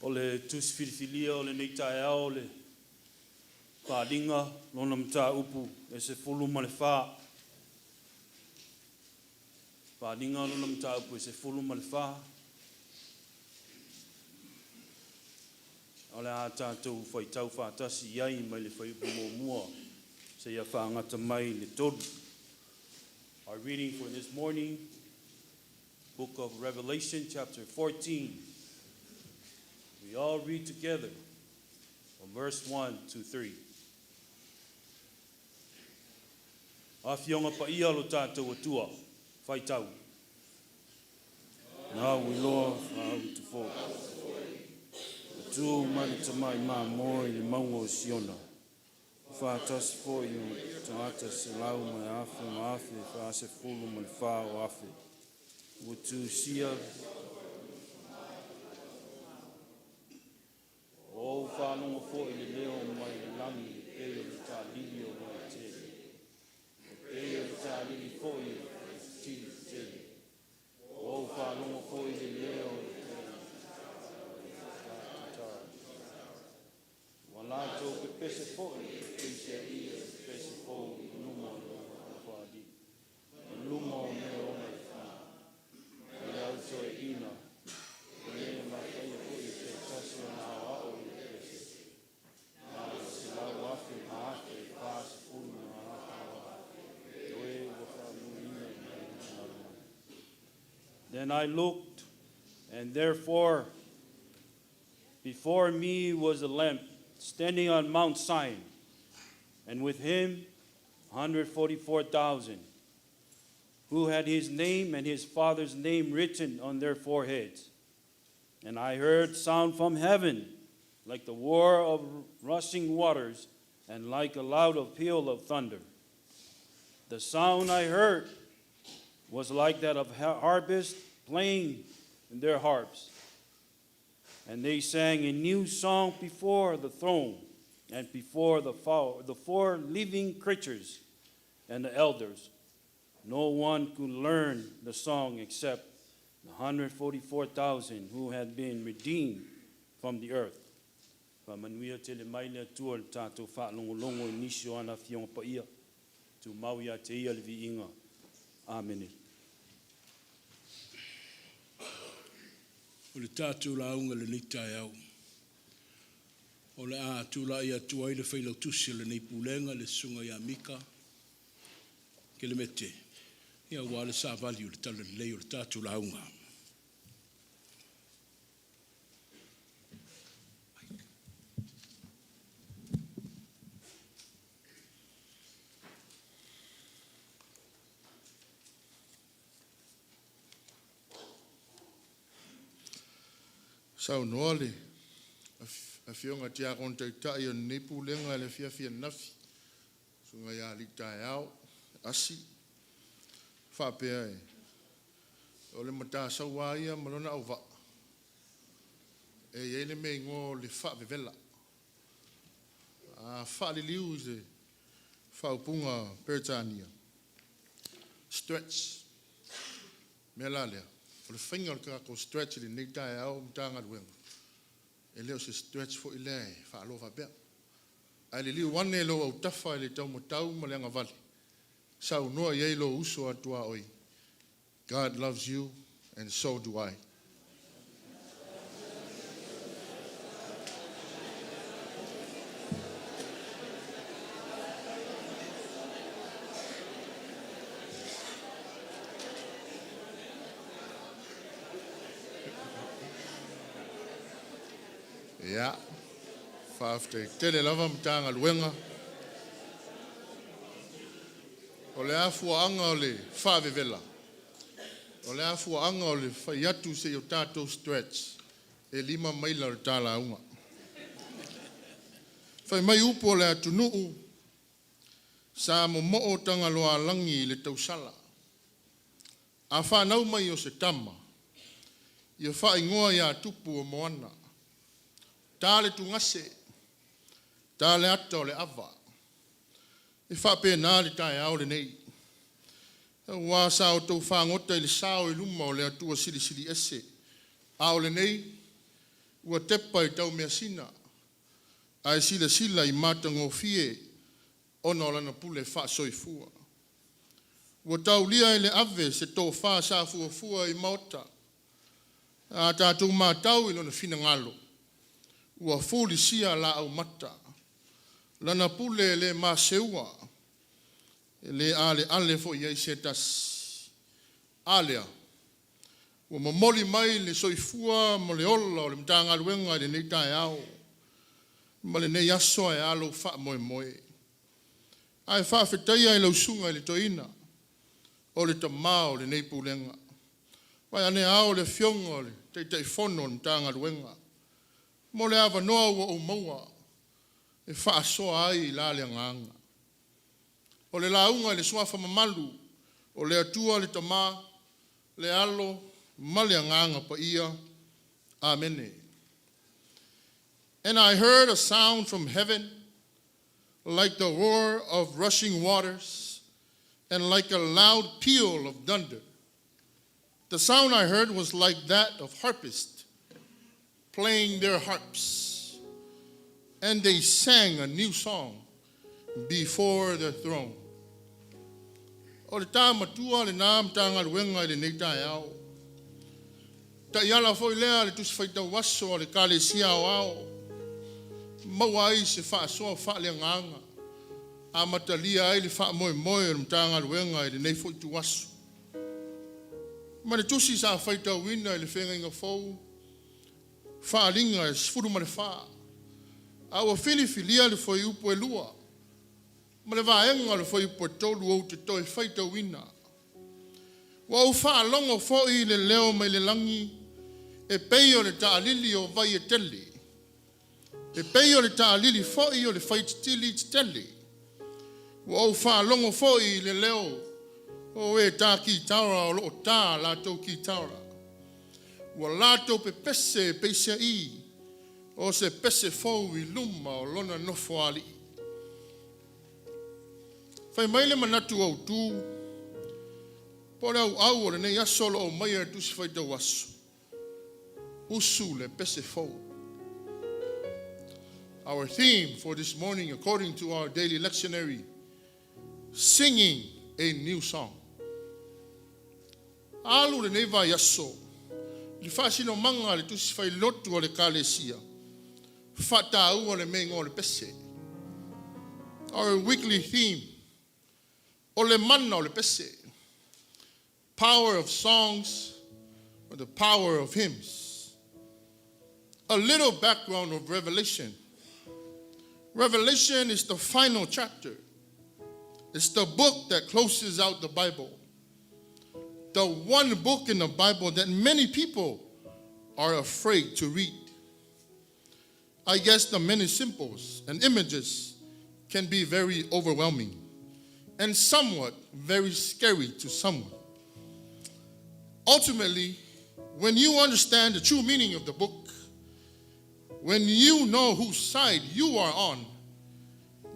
S3: O le tusi filifilia o lenei taeao o le Paaliga lona mataupu e 14. Paaliga lona mataupu e 14. O le a tatou faitau faatasi i ai mai le fuaiupu muamua seia faagata mai le 3. Our reading for this morning, Book of Revelation, chapter 14. We all read together from verse 1 to 3. Afioga Paia lo tatou Atua, faitau. Na ua iloa faa-utu fou. Tu mai le tamai mamoe i le mauga o Siona. Faatasi foi o tagata 100,000 ma 44,000. Ua tusia o ou faalogo foi i le leo mai le lagi e pei o le taalili o vai tele. E pei o le taalili foi o tili tele. O ou faalogo foi i le leo e tatara. Ua latou pepese foi e pepeseaia i le pepese fou i luma o le Nofoalii, i luma o mea ola e fia. I le au toeaina, e le mafaia foi e se tasi ona aoao i le pepese. Na o le 144,000 o e ua faaamuina i le lalolagi. Then I looked, and therefore before me was a lamb standing on Mount Zion, and with him 144,000, who had his name and his father's name written on their foreheads. And I heard sound from heaven, like the roar of rushing waters, and like a loud peal of thunder. The sound I heard was like that of harpists playing their harps. And they sang a new song before the throne and before the four living creatures and the elders. No one could learn the song except the 144,000 who had been redeemed from the earth. Faamanuia tele mai le Atua i le tatou faalogologo i nisi o ana afioga paia. Tumau ia te ia le viiga. Amene.
S1: O le tatou lauga i lenei taeao, o le a tulai atu ai le failautusi o lenei pulega le susuga ia Mika Kelemete, ia aua le savali o le talalelei o le tatou lauga.
S2: Saunoa le afioga tiakono taitai o lenei pulega i le afiafi ananafi, susuga ia Alitaeao Asi, faapea e o le Matasuaia ia ma lona auvaa e i ai le mea igoa o le faavevela. A faaliliu i le faaupuga Peretania, stretch. Mea la lea, o le faiga o le tatou stretch i lenei taeao Matagaluega, e le o se stretch foi lea e faaloa faapea. Ae liliu ane lou autafa i le taumatau ma le agavale, saunoa i ai lou uso a tuaoi, God loves you and so do I. Ia, faafetai tele lava Matagaluega. O le afuaaga o le faavevela, o le afuaaga o le fai atu se i o tatou stretch, e 5 maila o le ta lauga. Fai mai upu o le atunuu, sa momoo Tagaloaalagi i le tausala. A fanau mai o se tama, ia faaigoa ia Tupu o Moana. Ta le tugase, ta le ata o le ava. E faapena le taeao lenei. Auā sa outou fagota i le sao i luma o le Atua Silisili Ese. A o lenei, ua tepa i taumeasina, ae silasila i matagofie ona o lana pule faasoifua. Ua taulia e le ave se tofa safuafua i maota. A tatou matau i lona finagalo, ua fulisia laaumata. Lana pule e le maseua, e le aleale foi i ai se tasi. A lea, ua momoli mai le soifua ma le ola o le Matagaluega i lenei taeao ma lenei aso ae a lou faamoemoe. Ae faafetaia i lau susuga i le toeaina, o le tamā o lenei pulega. Vaeane ao le afioga o le Taitaifono o le Matagaluega, mo le avanoa ua ou maua e faasoa ai i la le agaga. O le lauga i le suafa mamalu o le Atua le Tama, le Alo ma le Agaga Paia. Amene. And I heard a sound from heaven like the roar of rushing waters and like a loud peal of thunder. The sound I heard was like that of harpists playing their harps, and they sang a new song before the throne. O le tā matua lenā Matagaluega i lenei taeao. Taiala foi lea le tusi faitau aso a le Ekalesia Aoao. Maua ai se faasoa faaleagaga. Amatalia ai le faamoemoe o le Matagaluega i lenei foi ituaso. Ma le tusi sa faitauina i le feagaiga fou, Faaaliga e 14. A ua filifilia le fuaiupu e 2 ma le vaega o le fuaiupu e 3 ou te toe faitauina. Ua ou faalogo foi i le leo mai le lagi e pei o le taalili o vai e tele, e pei o le taalili foi o le fai tetili tetele. Ua ou faalogo foi i le leo o e tā kitara o lo o tā latou kitara. Ua latou pepese e peiseai o se pese fou i luma o lona nofoaali'i. Fai mai le manatu autū, po o le auau o lenei aso o lo o aumaia e le Tusi Faitau Aso, usu le pese fou. Our theme for this morning, according to our daily lectionary, singing a new song. Alu lenei vaiaso, i le faasinomaga a le tusi failotu a le Ekalesia, faataua le mea o le pese. Our weekly theme, o le mana o le pese. Power of songs or the power of hymns. A little background of Revelation. Revelation is the final chapter. It's the book that closes out the Bible. The one book in the Bible that many people are afraid to read. I guess the many symbols and images can be very overwhelming and somewhat very scary to someone. Ultimately, when you understand the true meaning of the book, when you know whose side you are on,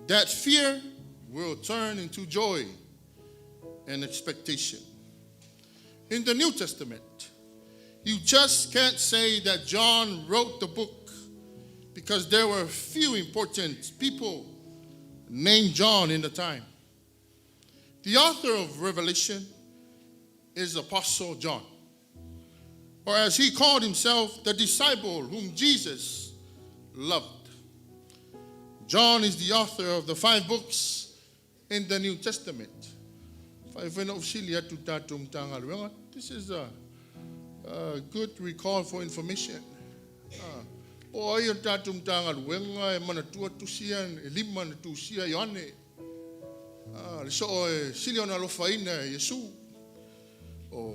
S2: that fear will turn into joy and expectation. In the New Testament, you just can't say that John wrote the book because there were few important people named John in the time. The author of Revelation is Apostle John, or as he called himself, the disciple whom Jesus loved. John is the author of the five books in the New Testament. This is a good recall for information. O ai o tatou Matagaluega e manatua tusi ia e lima na tusia e Ioane. Ah, le soo e sili ona alofaina e Iesu. O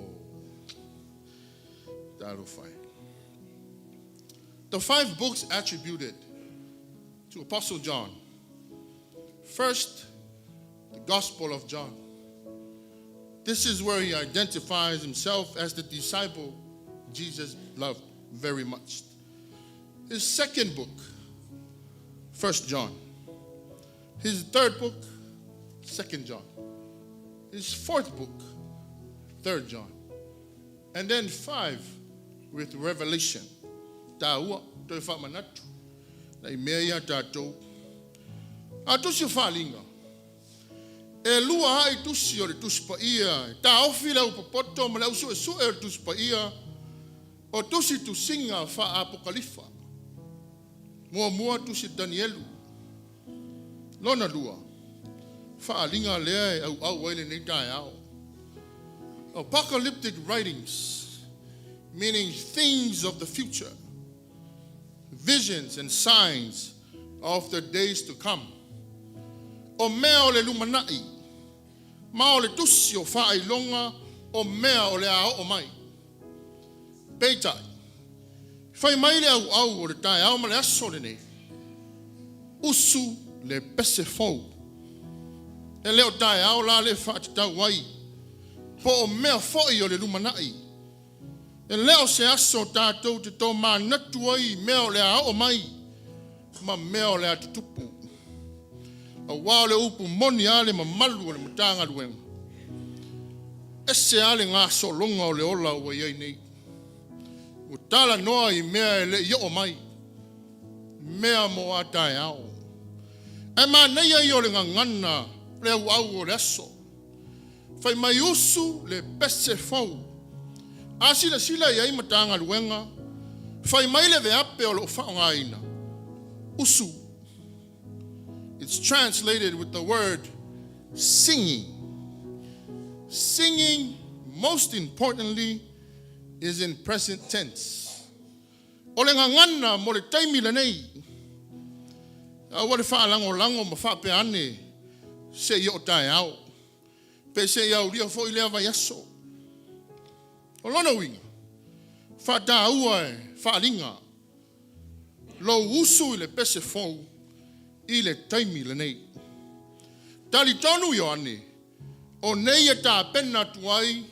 S2: talofa e. The five books attributed to Apostle John. First, the Gospel of John. This is where he identifies himself as the disciple Jesus loved very much. His second book, 1 John. His third book, 2 John. His fourth book, 3 John. And then 5 with Revelation. Tāua, toe faamanatu, nai mea ia tātou. A tusi o Faaaliga, e lua ai tusi o le Tusi Paia, e taofi le au popoto ma le au suesue o le Tusi Paia, o tusi tusiga faa-apokalifa. Muamua tusi Danielu. Lona lua, Faaaliga lea e auau ai lenei taeao. Apocalyptic writings, meaning things of the future, visions and signs of the days to come. O mea o le lumanai, ma o le tusi o faailoga o mea o le a oo mai. Peitai, fai mai le auau o le taeao ma le aso lenei, usu le pese fou. E le o taeao la le faatatau ai, po o mea foi o le lumanai. E le o se aso tātou te tōmanatu ai i mea o le a oo mai, ma mea o le a tutupu. Auā o le upu moni a le mamalu o le Matagaluega, ese lava le gasologa o le ola ua i ai nei. Ua talanoa i mea e le i oo mai, mea mo a taeao. Ae manaia ia o le gagana le auau o le aso. Fai mai usu le pese fou. A silasila i ai Matagaluega, fai mai le veape o lo o faaaogaina, usu. It's translated with the word singing. Singing, most importantly, is in present tense. O le gagana mo le taimi lenei. Aua le faalagolago ma faapea ane seia oo taeao. Pe seia aulia foi lea vaiaso. O lona uiga, faataua e Faaaliga lou usu i le pese fou i le taimi lenei. Talitonu Ioane, o nei e tapena atu ai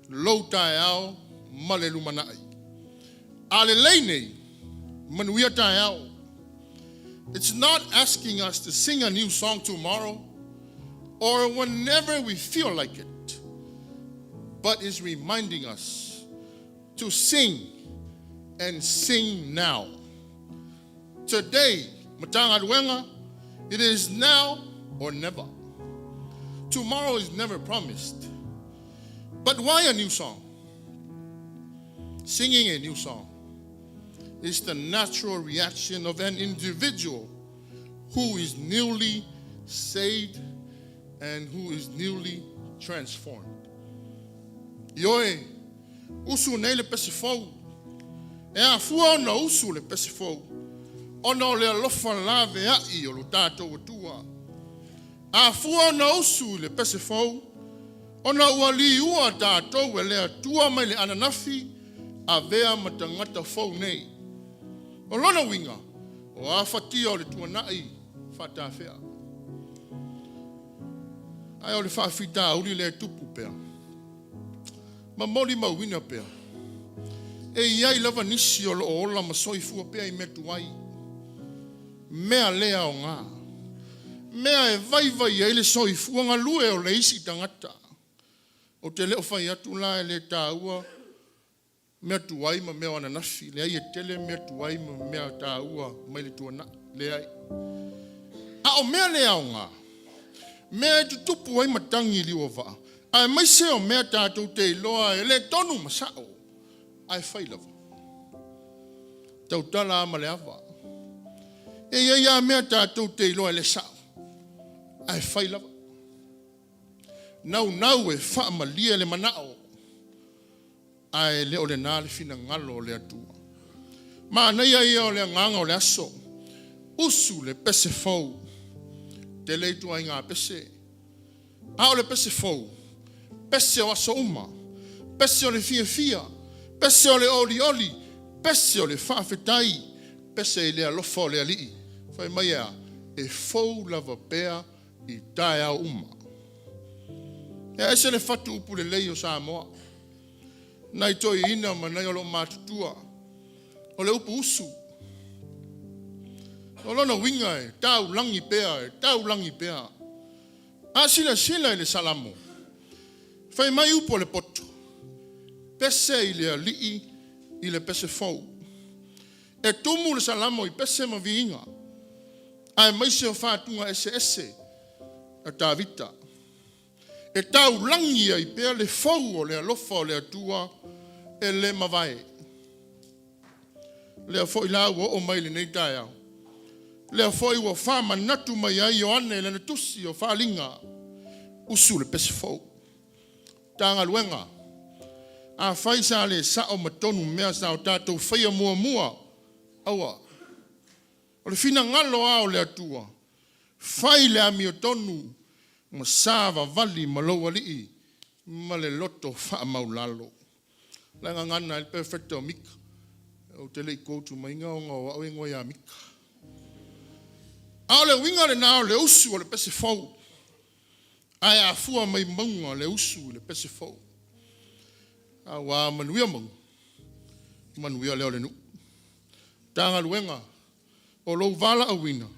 S2: lou taeao ma le lumanai. A lelei nei, manuia taeao. It's not asking us to sing a new song tomorrow or whenever we feel like it, but is reminding us to sing and sing now. Today, Matagaluega, it is now or never. Tomorrow is never promised. But why a new song? Singing a new song is the natural reaction of an individual who is newly saved and who is newly transformed. Ioe, usu nei le pese fou. E afua ona usu le pese fou, ona o le alofa laveai o lo tātou Atua. Afua ona usu i le pese fou, ona ua liua tātou e le Atua mai le ananafi, avea ma tagata fou nei. O lona uiga, o afatia o le tuanai faatafea. Ae o le faafitauli lea e tupu pea, ma molimauina pea, e i ai lava nisi o lo o ola ma soifua pea i mea tuai, mea le aoga, mea e vaivai ai le soifua galue o le isi tagata. Ou te le o fai atu la e le taua mea tuai ma mea o ananafi, leai e tele mea tuai ma mea taua mai le tuanai, leai. A o mea le aoga, mea e tutupu ai matagi i liu o vaa, aemaise o mea tātou te iloa e le tonu ma sao, ae fai lava. Tautala lava ma le ava. E i ai lava mea tātou te iloa e le sao, ae fai lava. Naunau e faamalie le manao, ae le o lena le finagalo o le Atua. Manaia ia o le agaga o le aso, usu le pese fou. Tele ituaiga pese, a o le pese fou, pese o aso uma, pese o le fiafia, pese o le olioli, pese o le faafetai, pese i le alofa o le Alii. Fai mai e a, e fou lava pea i taeao uma. E ese le fatu upu lelei o Samoa, nai toeaiina ma nai o lo o matutua, o le upu usu. O lona uiga e taulagi pea, e taulagi pea. A silasila i le Salamo, fai mai upu a le poto, pese i le Alii i le pese fou. E tumu le Salamo i pese ma viiga, aemaise o fatuga eseese a Tavita. E taulagi ai pea le fou o le alofa o le Atua e le mavae. Lea foi la ua oo mai lenei taeao, lea foi ua faamanatu mai ai Ioane i lana tusi o Faaaliga, usu le pese fou. Matagaluega, afai sa le sao ma tonu mea sa o tatou faia muamua, aua. O le finagalo lava o le Atua, fai le amiotonu ma savavali ma lou Alii ma le loto faamaualalo. O le gagana ai le perofeta o Mika. Ou te le i quote umaina ona o au e igoa ia Mika. A o le uiga lena o le usu o le pese fou. Ae afua mai mauga le usu i le pese fou. Aua manuia mauga, manuia lea o le nuu. Matagaluega, o lou valaauina,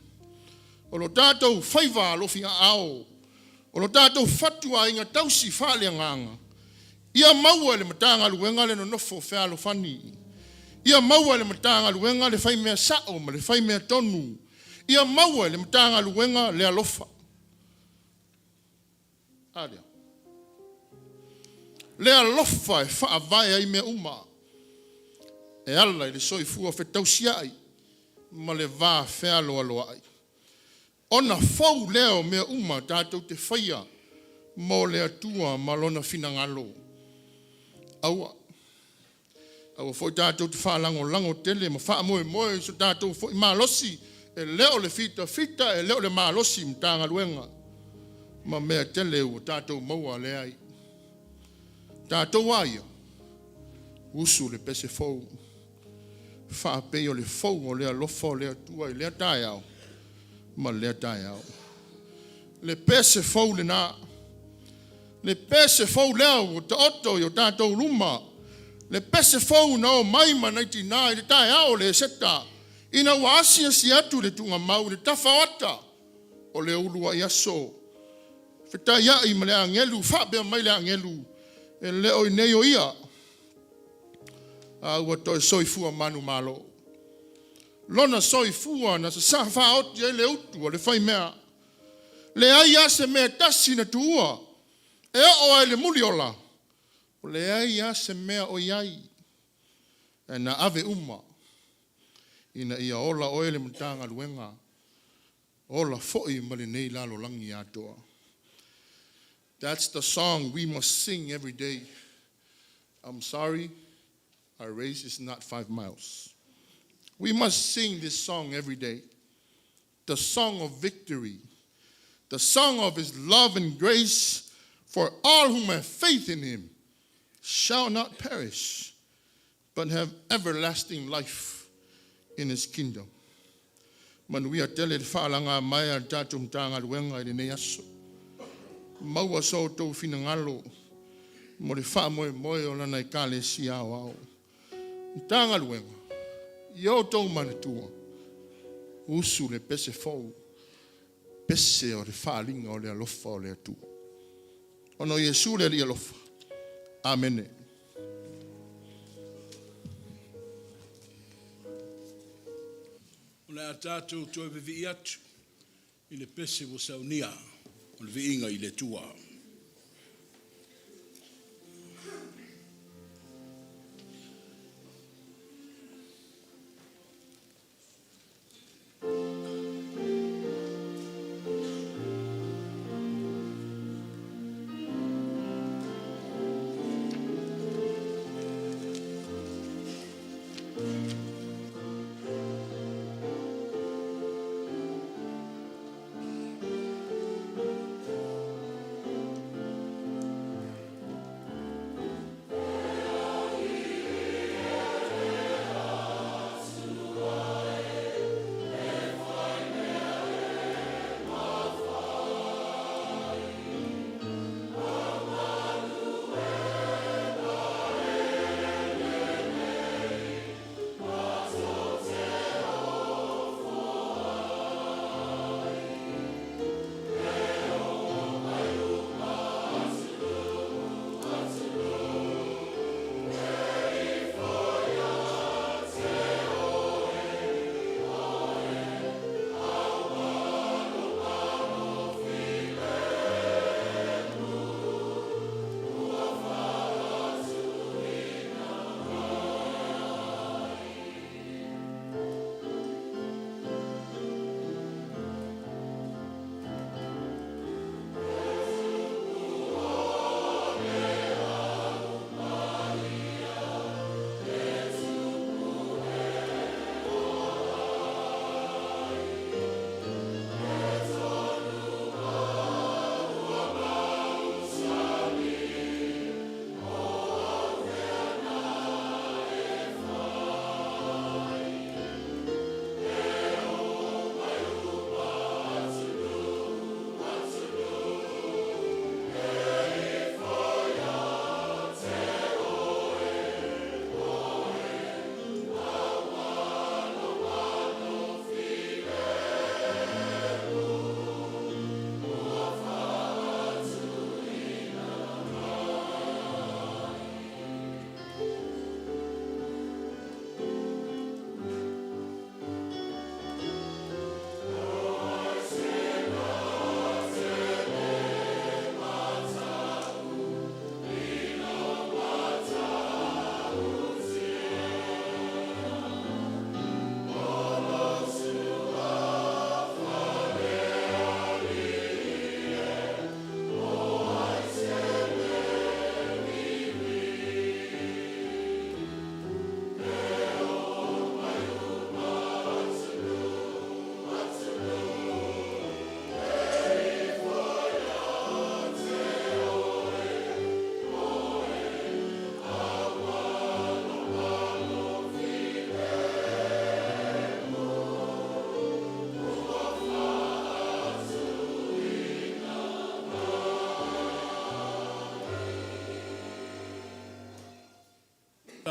S2: o lo tatou faiva alofiaao, o lo tatou fatuaiga tausi faaleagaga, ia maua e le Matagaluega le nonofo fealofani. Ia maua e le Matagaluega le faimea sao ma le faimea tonu. Ia maua e le Matagaluega le alofa. A lea. Le alofa e faavae ai mea uma, e ala i le soifua fetausiai ma le va fealoaloai. Ona fou lea o mea uma tatou te faia mo le Atua ma Lona finagalo. Aua, aua foi tatou te faalagolago tele ma faamoemoe i so tatou foi malosi, e le o le fitafita, e le o le malosi i Matagaluega ma mea tele ua tatou maua, leai. Tatou a ia, usu le pese fou, faapei o le fou o le alofa o le Atua i lea taeao ma lea taeao. Le pese fou lena, le pese fou lea ua taoto i o tatou luma, le pese fou na o mai ma nai tinā i le taeao o le Eseta, ina ua asiasi atu le tuugamau i le tafaoata o le uluai aso, fetaiai ma le agelu, faapea mai le agelu, e le o i inei o ia, a ua toe soifua manumalo. Lona soifua na sasaa faaoti ai le utu a le faimea. Leai lava se mea e tasi na tuua, e oo lava i le muliola, ua leai lava se mea o i ai, ae na ave uma ina ia ola oe le Matagaluega, ola foi ma lenei lalolagi atoa. That's the song we must sing every day. I'm sorry, our race is not 5 miles. We must sing this song every day. The song of victory, the song of his love and grace for all whom have faith in him shall not perish, but have everlasting life in his kingdom. Manuia tele le faalaga mai a le tatou Matagaluega i lenei aso. Maua so outou finagalo mo le faamoemoe o lana Ekalesia aoao. Matagaluega, ia outou manatua, usu le pese fou, pese o le faaliga o le alofa o le Atua. Ona o Iesu le Alii alofa. Amene.
S1: O le a tatou toe vivii atu i le pese ua saunia o le viiga i le Atua.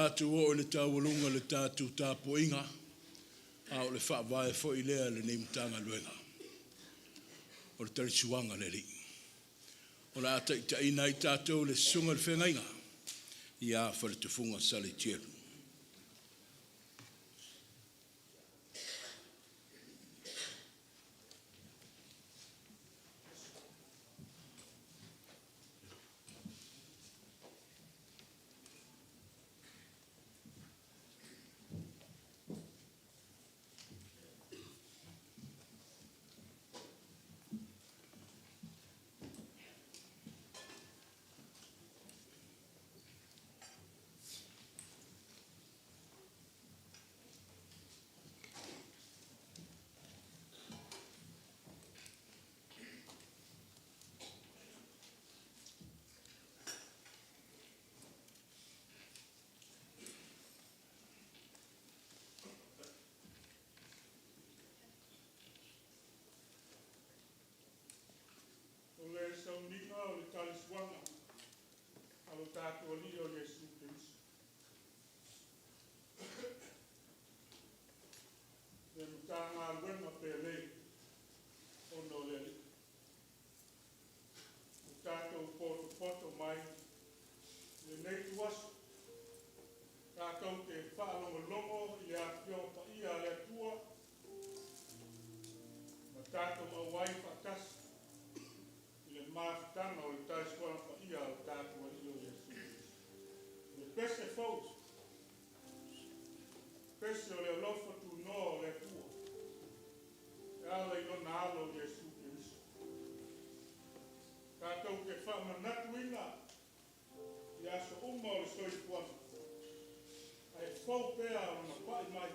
S1: tatou oo i le taualuga o le tatou tapuaiga, a o le faavae foi lea i lenei Matagaluega, o le talisuaga a le Alii. O le a taitaiina ai tatou le susuga i le feagaiga ia Faletofuga Saletielu.
S2: O le sauniga o le tali-suaga a lo tatou Alii o Iesu Keriso. Le Matagaluega pele ona o le Alii. Ua tatou potopoto mai i lenei ituaso tatou te faalogologo i le Afioga Paia a le Atua ma tatou auai faatasi i le mafutaga o le tali-suaga paia a lo tatou Alii o Iesu Keriso. Le pese fou, pese o le alofa tunoa o le Atua, e ala i lona alo o Iesu Keriso. Tatou te faamanatuina i aso uma o le soifuaga, ae fou pea ona pai mai,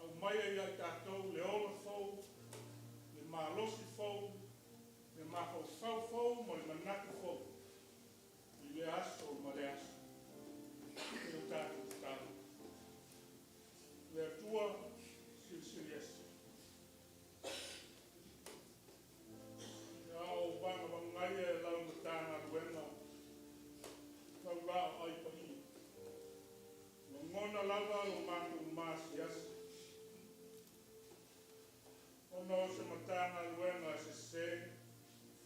S2: aumaia ia i tatou le ola fou, le malosi fou, le mafaufau fou ma le manatu fou, i le aso ma le aso. E o tatou tatalo. Le Atua, silisili ese. Ia ou vagavagaia e lau Matagaluega, lau laoai paia. Lagona lava lo matou masiasi, ona o se Matagaluega sese,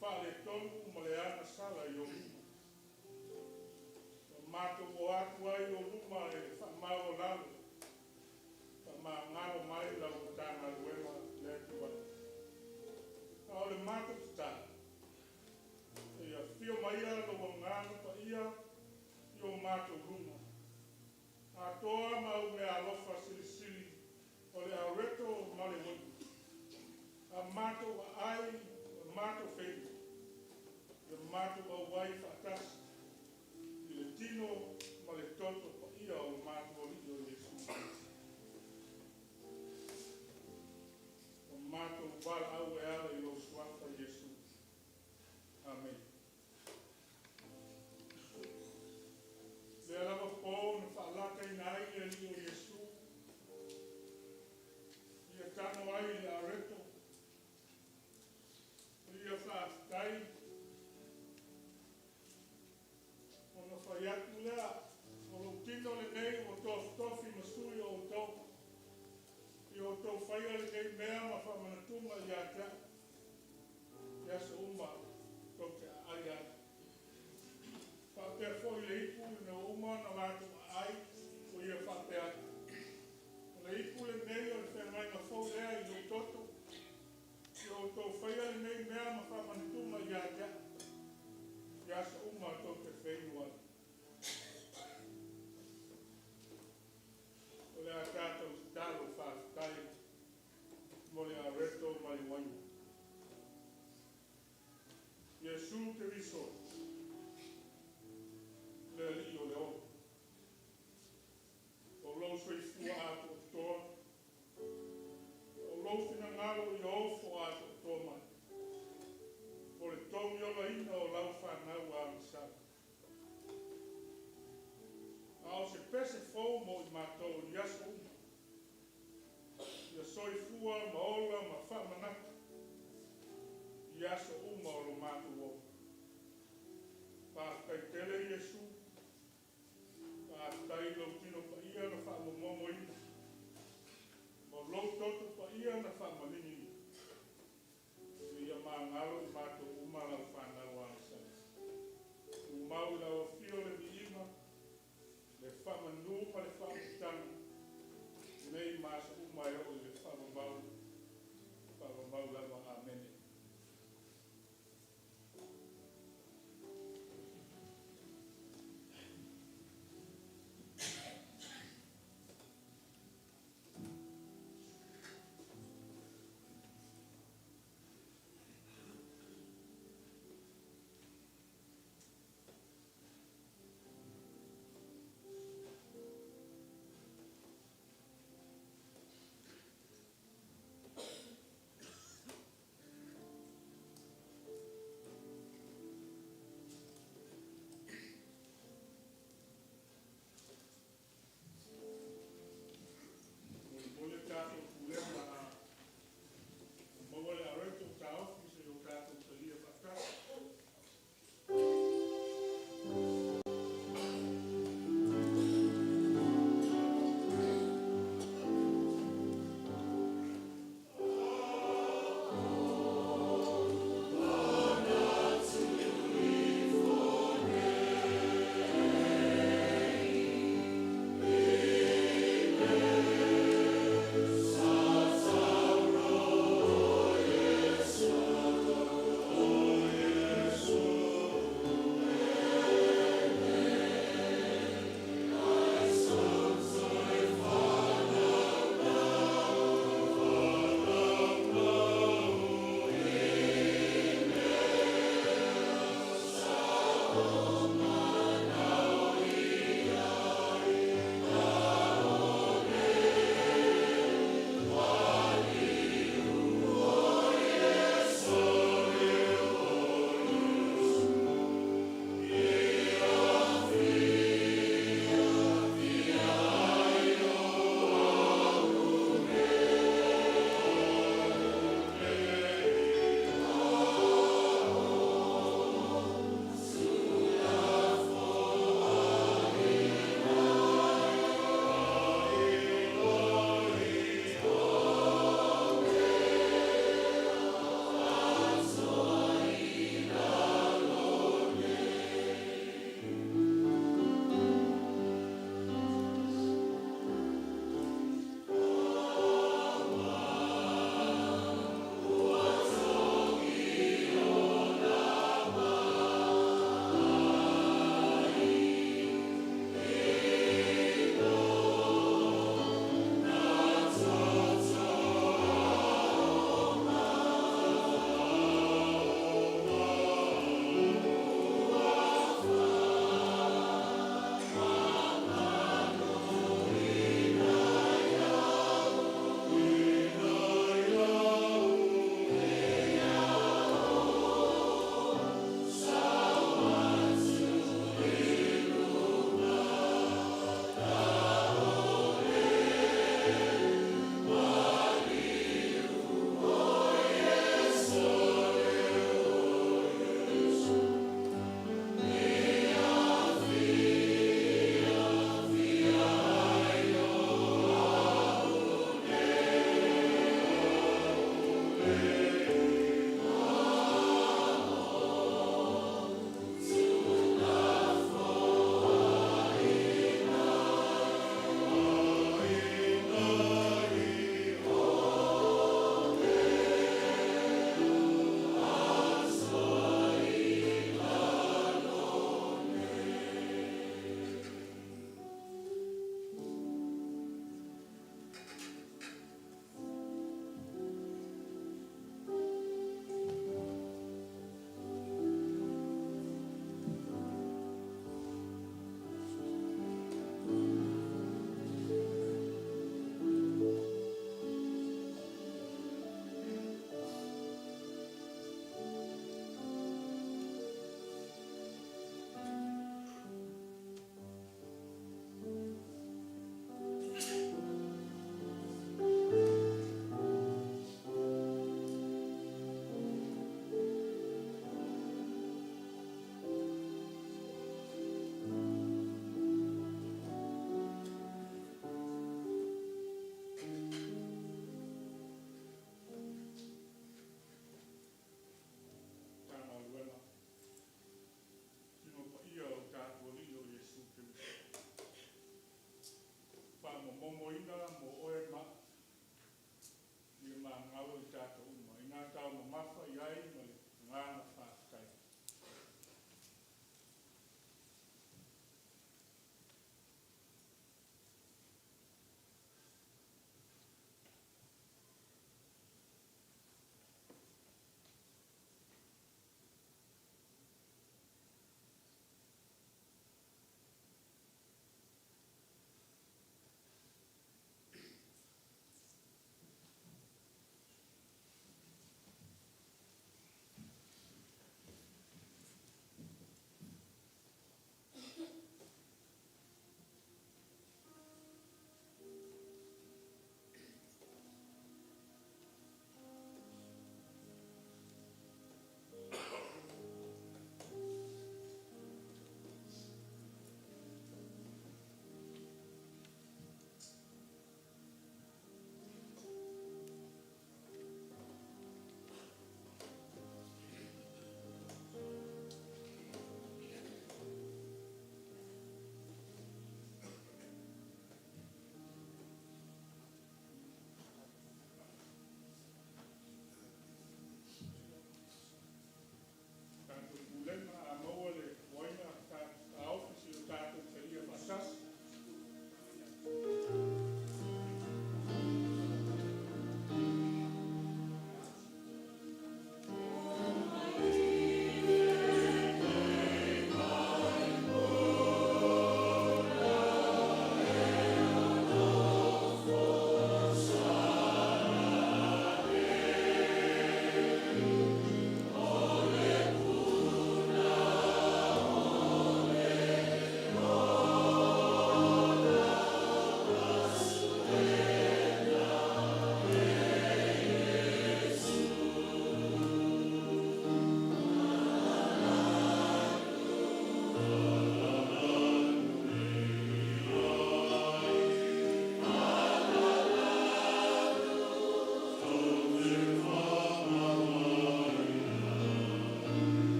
S2: faaletonu ma le agasala i ou luma. Ua matou o atu ai i ou luma e faamaualalo, faamagalo mai lau Matagaluega le Atua. A o le matou tatalo, se i afio maia lou Agaga Paia i o matou luma, atoa ma au meaalofa silisili o le areto ma le uaina, a matou aai ma matou feinu, ia matou auai faatasi i le tino ma le toto paia o lo matou Alii o Iesu Keriso. O matou valaau e ala i lou suafa Iesu. Amene. Lea lava po na faalakaina ai le Alii o Iesu, ia tago ai i le areto, ia faafetai, ona fai atu lea, o lou tino lenei ua tofitofi ma sui o outou, ia outou faia lenei mea ma faamanatuga ia te au, i aso uma tou te aai ai. Faapea foi le ipu ina ua uma ona latou aai, ua ia faapea atu, o le ipu lenei o le feagaiga fou lea i lou toto, ia outou faia lenei mea ma faamanatuga ia te au, i aso uma tou te feinu ai. O le a tatou tatalo faafetai mo le areto ma le uaina. Iesu Keriso, le Alii o le ola. O lou soifua atoatoa, o lou finagalo ia ofo atoatoa mai, mo le togiolaina o lau fanau agasala. A o se pese fou mo i matou i aso uma, ia soifua ma ola ma faamanatu i aso uma o lo matou ola. Faafetai tele Iesu.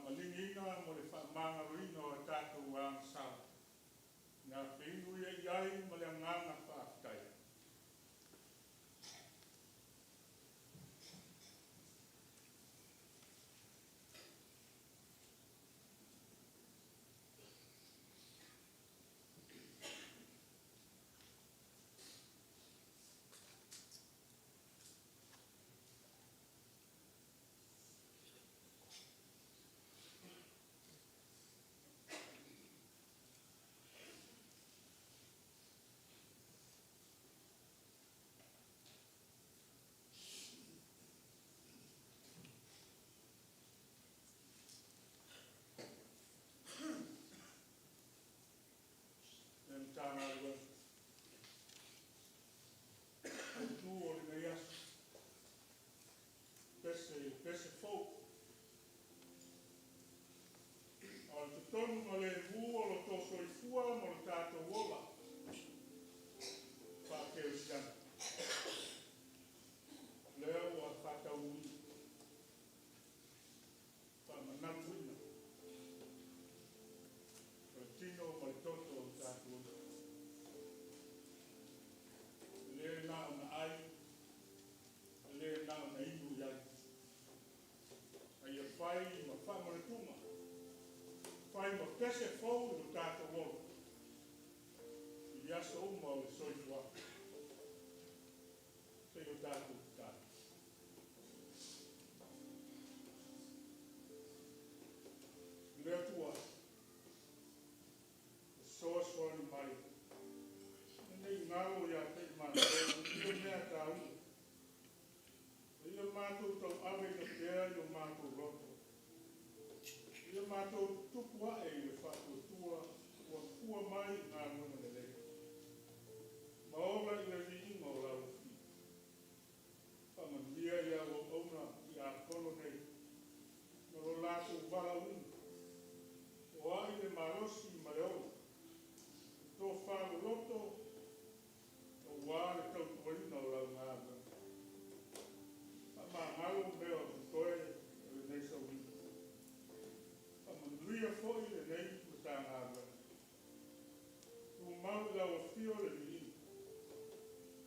S4: Faamalieina mo le faamagaloina o a tatou agasala, na feinu ia i ai ma le agaga faafetai. Le Matagaluega autu o lenei aso, pese i pese fou. O le totonu ma le mu o lo tō soifua mo le tātou ola faakerisiano. Lea ua faataunuuina, faamanatuina o le tino ma le toto o le tatou Alii. E le na ona ai, e le na ona inu i ai. A ia fai ma faamanatuga, fai ma pese fou i lo tatou ola, i aso uma o le soifuaga. Se i o tatou tatalo. Le Atua, fesoasoani mai, ina ne i galo ia te i matou ia mea taua, a ia matou tauaveina pea i o matou loto, ia matou tutupu ae i le faatuatua ua fua mai i galuega lelei, ma ola i le viiga o lau Afio. Faamanuia i au auauna tiakono nei, ma lo latou valaauina, foai le malosi ma le ola, le tofa loloto aua le tautuaina o lau galuega. Faamagalo mea o totoe o lenei sauliga. Faamanuia foi lenei Matagaluega. Tumau i lau Afio le viiga,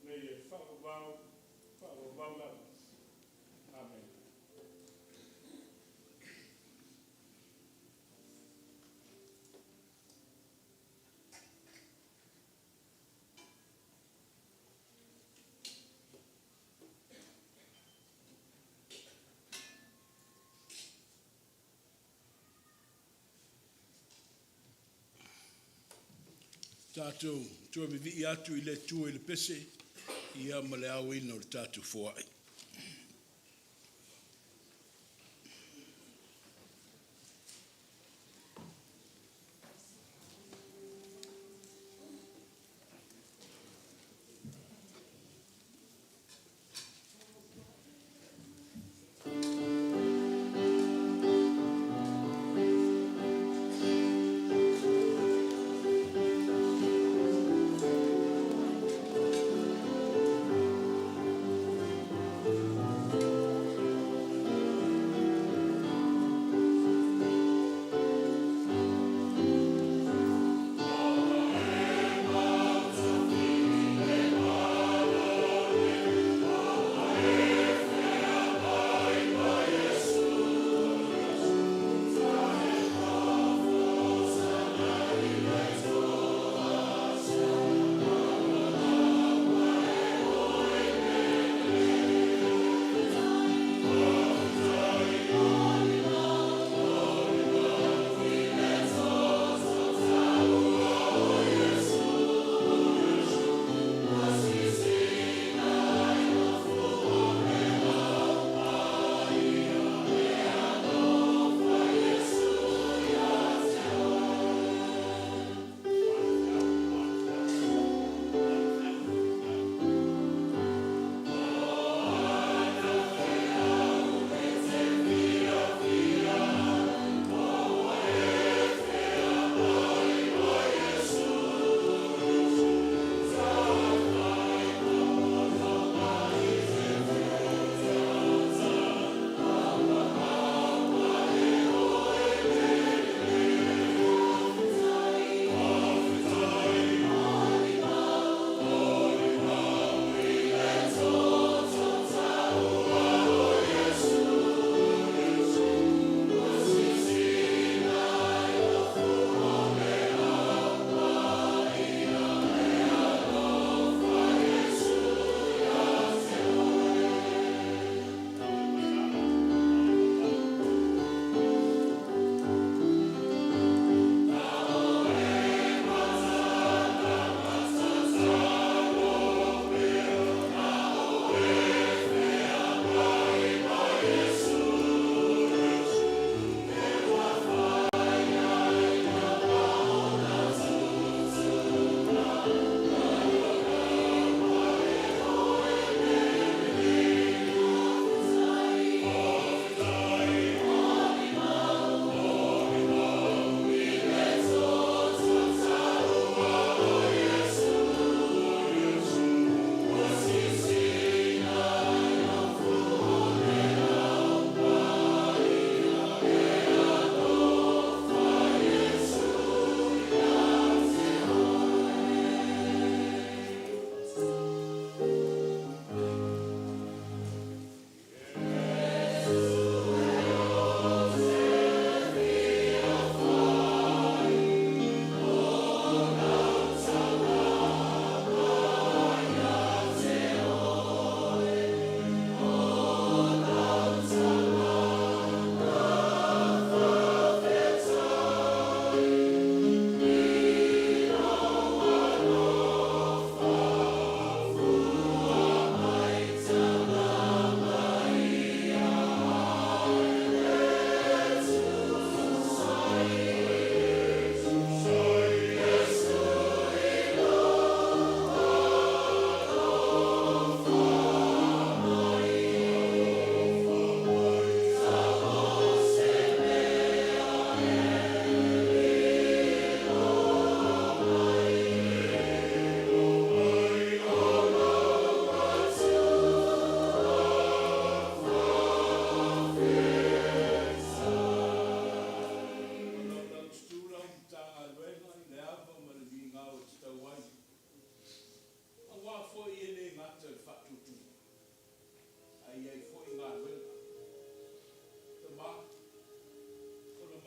S4: nei e faavavau, faavavau lava. Amene.
S1: Tatou toe vivii atu i le Atua i le pese ia ma le aoina o le tatou foai.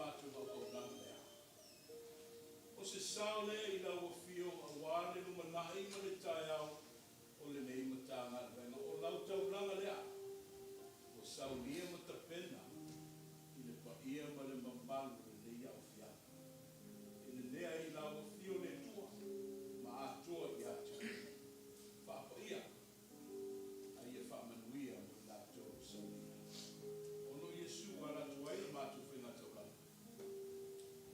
S1: matou auaunaga lea. O se sao lea i lau Afioga aua le lumanai ma le taeao o lenei Matagaluega. O lau taulaga lea ua saunia ma tapena i le paia ma le mamalu o lenei aofiaga e nenea ai i lau Afio le Atua ma atoa ia te oe. Faapaia a ia faamanuia mo i latou ua saunia. Ona o Iesu ua ala atu ai le matou faigataulaga.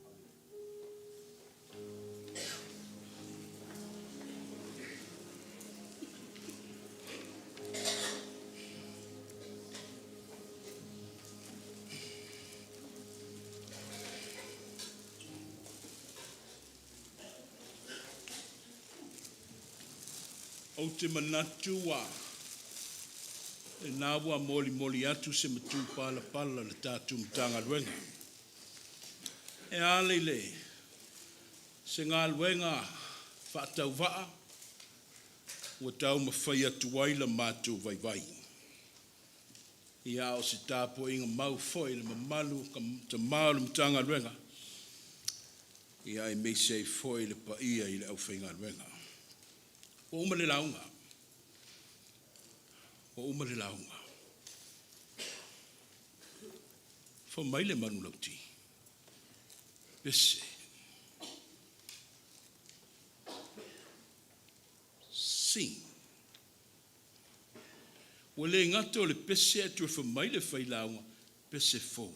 S1: Amene. Ou te manatu ua lena ua molimoli atu se matupalapala a le tatou Matagaluega e ala i le se galuega faatauvaa ua taumafai atu ai la matou vaivai. Ia, a o se tapuaiga mau foi i le mamalu tama o le Matagaluega, ia aemaise ai foi le paia i le aufaigaluega. Ua uma le lauga. Ua uma le lauga. Fai mai le manulauti, pese. Sing. Ua le gata o le pese ae toe fai mai le failauga, pese fou.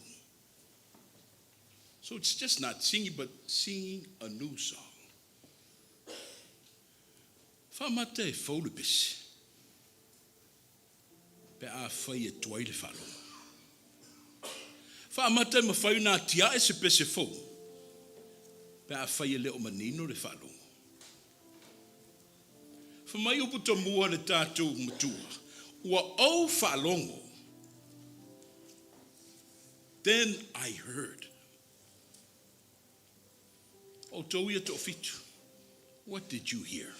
S1: So it's just not singing, but singing a new song. Faamata e fou le pese pe afai e tuai le faalogo. Faamata e mafai ona atiae se pese fou pe afai e le o manino le faalogo. Fai mai upu tomua le tatou matua, ua ou faalogo. Then I heard. Outou ia toafitu, what did you hear?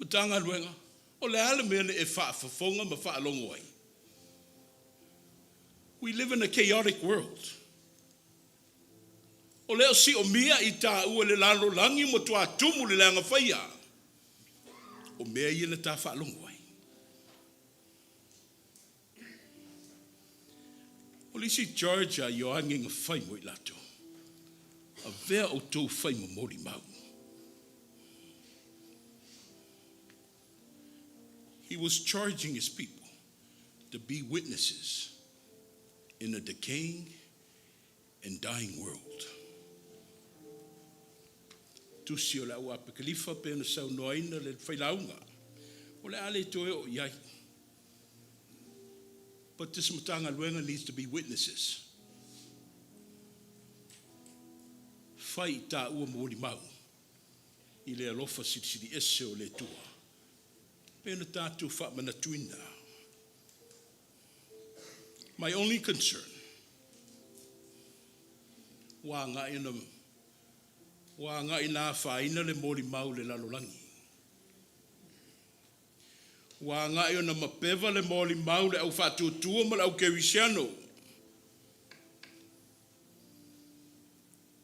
S1: Matagaluega, o le a le mea na e faafofoga ma faalogo ai? We live in a chaotic world. O lea o siomia i taua le lalolagi ua matua tumu le leaga faia. O mea ia na ta faalogo ai. O le isi charge a Ioane na fai mo i latou, avea outou fai ma molimau. He was charging his people to be witnesses in a decaying and dying world. Tusi o le au Apekelifa pe na saunoaina le failauga. O le a le toe o i ai. But this Matagaluega needs to be witnesses. Fai i tāua molimau i le alofa silisili ese o le Atua. Pe na tātou whaamanatuina. My only concern, ua agai na ua agai na afaina le molimau le lalolagi. Ua agai ona mapeva le molimau le au faatuatua ma le au kerisiano.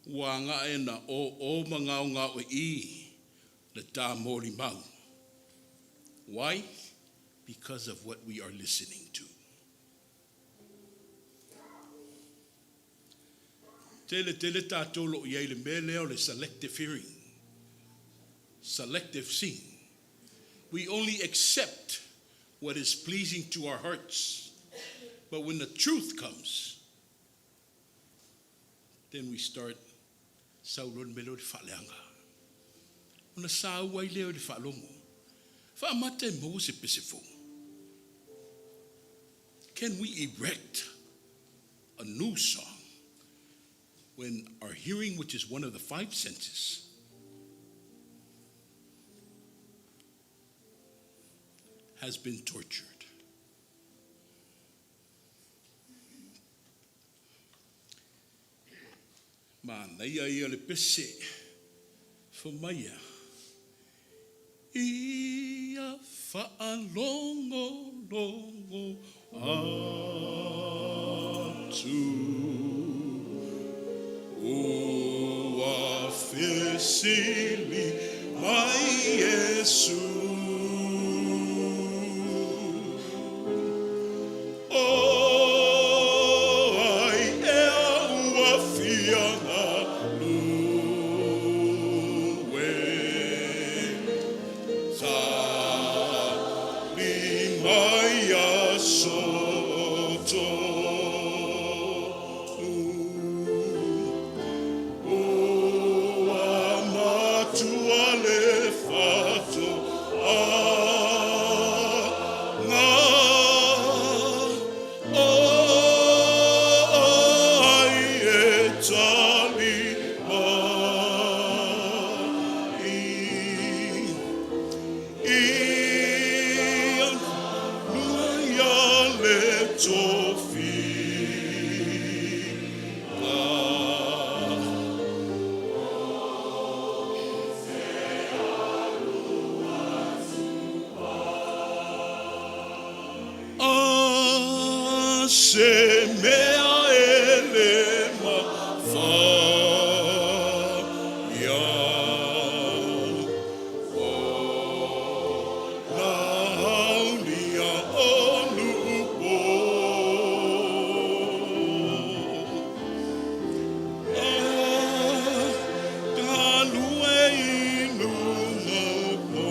S1: Ua agai na o o ma gaogao e i le tā molimau. Why? Because of what we are listening to. Tele tele tātou lo i ai le mea lea o le selective hearing. Selective seeing. We only accept what is pleasing to our hearts. But when the truth comes, then we start saulon mele o le faaleaga. Ona sa ua i lea o le faalogo. Faamata e maua se pese fou. Can we erect a new song when our hearing, which is one of the five senses, has been tortured? Manaia ia le pese fai mai ia faalogologo atu.
S2: atu. Ua fesili mai Iesu. O ai ea ua fia galue? Tali mai aso tonu. Ua matua le fatoaga o ai e tali mai. Ia lua ia le tofiga. A se mea e le mafaia o na aulia o nuupo. A galue i luga o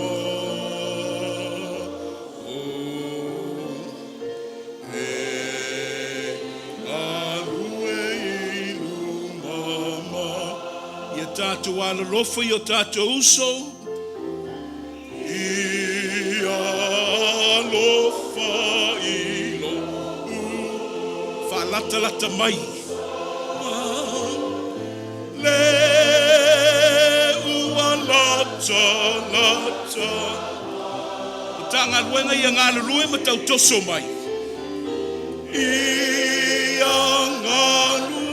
S2: E galue i luma ma. Ia tatou alolofa i o tatou uso. Ia alofa i lou faalatalata mai. Le ua latalata. Matagaluega ia galulue ma tautoso mai. Ia galu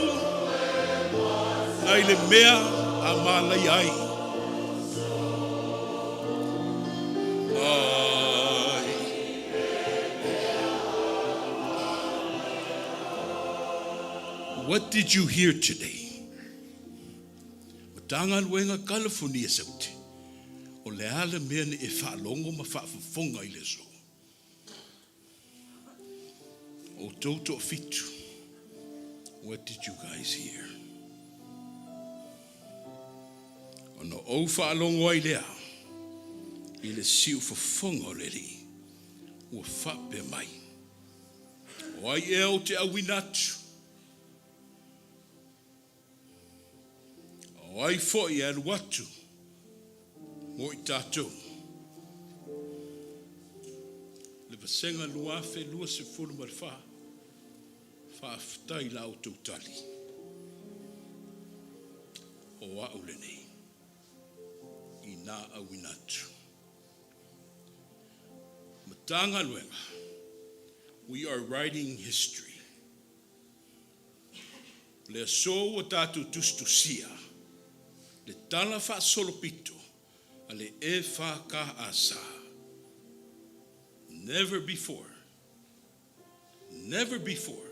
S2: nai le mea a manaia ai. Ai. What did you hear today? Matagaluega California Saute. O le a le mea na e faalogo ma faafofoga i le aso. O outou toafitu. What did you guys hear? Ona ou faalogo ai lea i le siufofoga o le Alii ua faapea mai, O ai ea ou te auina atu? O ai foi e alu atu mo i tatou? Le Vasega 2024, faafetai i la outou tali. O au lenei, ina auina atu. Matagaluega, we are writing history. O le aso ua tatou tusitusia le tala faasolopito a le EFKS. Never before, never before,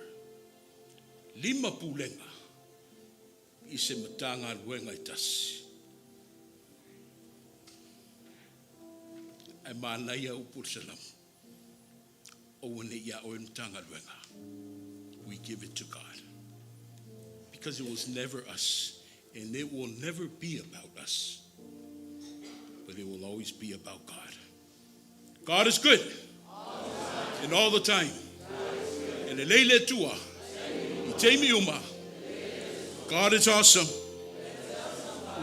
S2: lima pulega i se Matagaluega e tasi. Ae manaia upu o le Salamo, aua ne i ia oe le Matagaluega. We give it to God. Because it was never us, and it will never be about us, but it will always be about God. God is good. And all the time. E lelei le Atua. I taimi uma. God is awesome.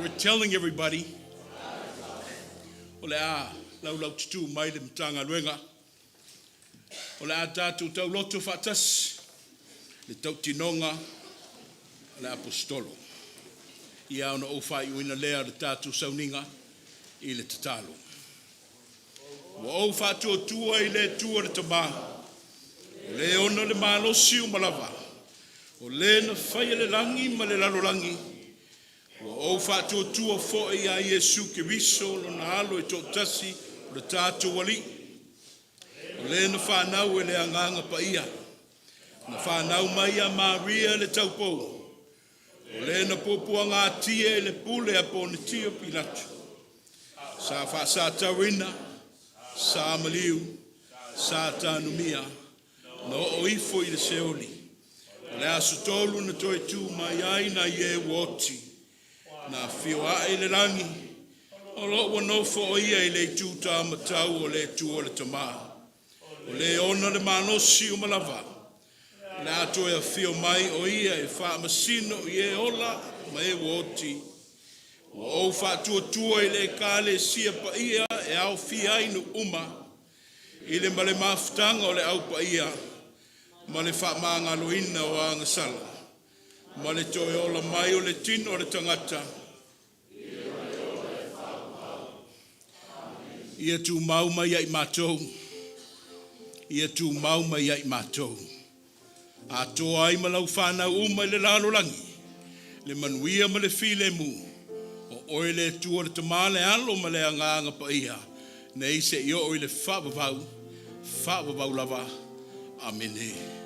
S2: We're telling everybody. O le a laulau tutu mai le Matagaluega. O le a tatou tauloto faatasi le tautinoga a le Aposetolo. Ia ona ou faaiuina lea o le tatou sauniga i le tatalo. Ua ou faatuatua i le Atua le Tama, o le ona le malosi uma lava, o le na faia le lagi ma le lalolagi, ua ou faatuatua foi ia Iesu Keriso lona alo e toatasi o le tatou Alii, o le na fanau e le Agaga Paia,
S1: Na whanau mai a Maria le taupou, o le na puapuagatia e le pule a Ponitio Pilato. Sa faasatauina, sa maliu, sa tanumia, na oo ifo i le Seoli. O le aso tolu na toe tu mai ai nai e ua oti, na afio ae i le lagi, o lo o ua nofo o Ia i le itu o le Atua le Tama, o Le ona le malosi uma lava. O le a toe afio mai o Ia e faamasino i e ola ma e ua oti. Ua ou faatuatua i le Ekalesia Paia e aofia ai nuu uma, i le ma le mafutaga o le Au Paia ma le faamagaloina o agasala, ma le toe ola mai o le tino o le tagata. Ia tumau mai ia i matou, ia tumau mai ia i matou, atoa ai ma lau fanau uma i le lalolagi, le manuia ma le filemu, o Oe le Atua le Tama, le Alo ma le Agaga Paia, nei seia oo i le faavavau, faavavau lava. Amene.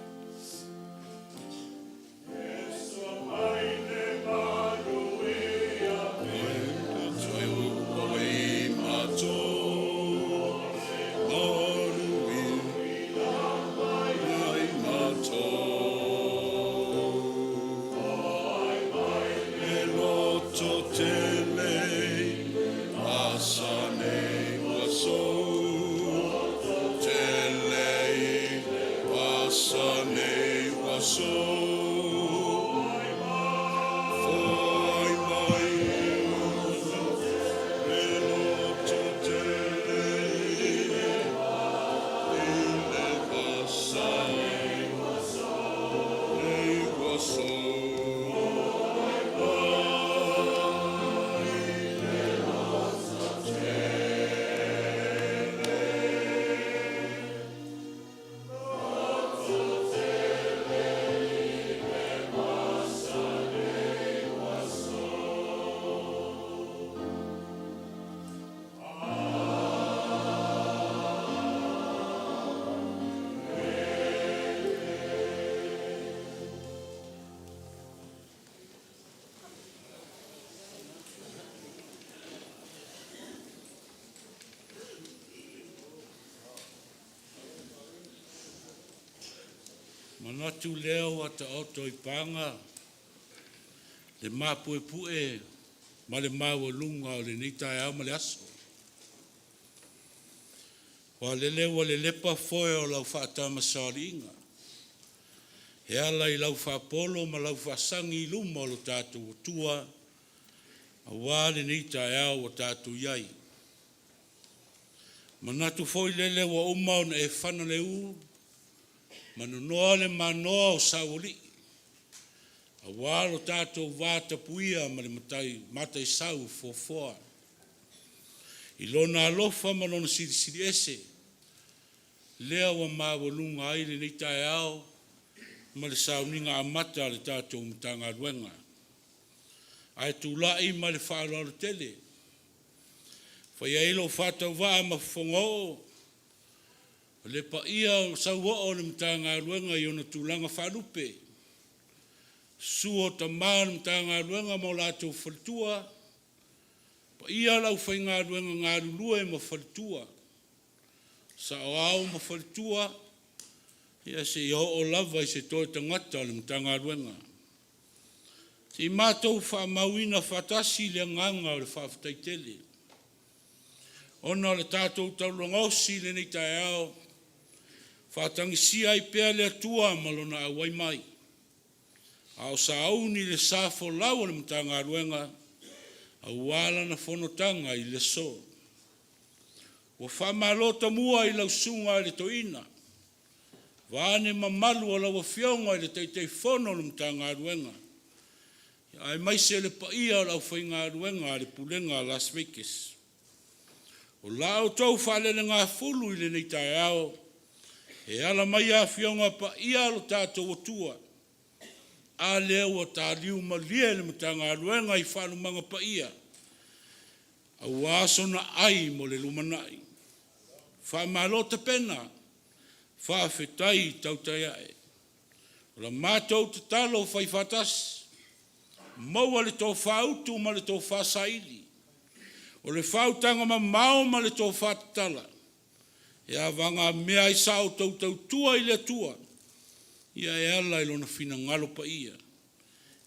S2: Manatu lea ua taoto i paga le mapuepue ma le maualuga o lenei taeao ma le aso. Ua lele ua lelepa foe o lau faatamasoaliiga e ala i lau faapolo ma lau faasagi i luma o lo tatou Atua aua lenei taeao ua tatou i ai. E manatu foi lele ua uma ona e fana le ū ma nonoa le manoa o saualii aua lo tatou vatapuia ma le Matai Mataisau foafoa i Lona alofa ma Lona Silisili Ese, lea ua maualuga ai lenei taeao ma le sauniga amata a le tatou Matagaluega. Ae tulai ma le faaaloalo tele e fai ai lou faatauvaa ma fofoga oo o le paia o sauoo o le Matagaluega i ona tulaga faalupe. Susu o tama o le Matagaluega ma o latou faletua, paia o le aufaigaluega galulue ma faletua, saoao ma faletua, ia seia oo lava i se toe tagata o le Matagaluega. Se i matou faamauina faatasi le agaga o le faafetai tele ona o le tatou taulaga osi i lenei taeao, faatagisia ai pea le Atua ma Lona auai mai, a o sauni le sa folau o le Matagaluega aua lana fonotaga i le aso. Ua faamalo tamua i lau Susuga i le Toeaina, vaeane mamalu o lau Afioga i le Taitaifono o le Matagaluega, aemaise le paia o le aufaigaluega a le Pulega a Las Vegas. O la outou faalelegafulu i lenei taeao e ala mai Afioga Paia a lo tatou Atua, a lea ua taliu malie le Matagaluega i faalumaga paia aua sona ai mo le lumanai. Faamalo tapena, faafetai tautai a'e.
S1: O la matou tatalo fai faatasi, maua le tofa utu ma le tofa saili, o le faautaga mamao ma le tofa tatala, e avagamea ai sa outou tautua i le Atua, ia e ala i Lona finagalo paia.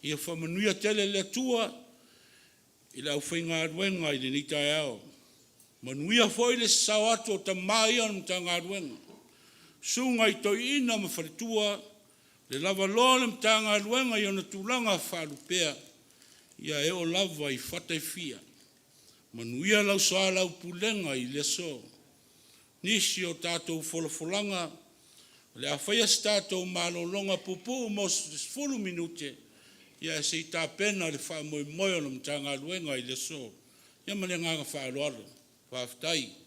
S1: Ia faamanuia tele le Atua i le aufaigaluega i lenei taeao. Manuia foi le sasao atu o tama ia o le Matagaluega, susuga i toeaiina ma faletua, le lavaloa o le Matagaluega i ona tulaga faalupea, ia e oo lava i fata e fia. Manuia lau soalaupulega i le aso. Nisi o tatou folafolaga, o le a faia se tatou malologa puupuu mo se 10 minute, ia se i tapena le faamoemoe o le Matagaluega i le aso. Ia ma le agaga faaaloalo. Faafetai.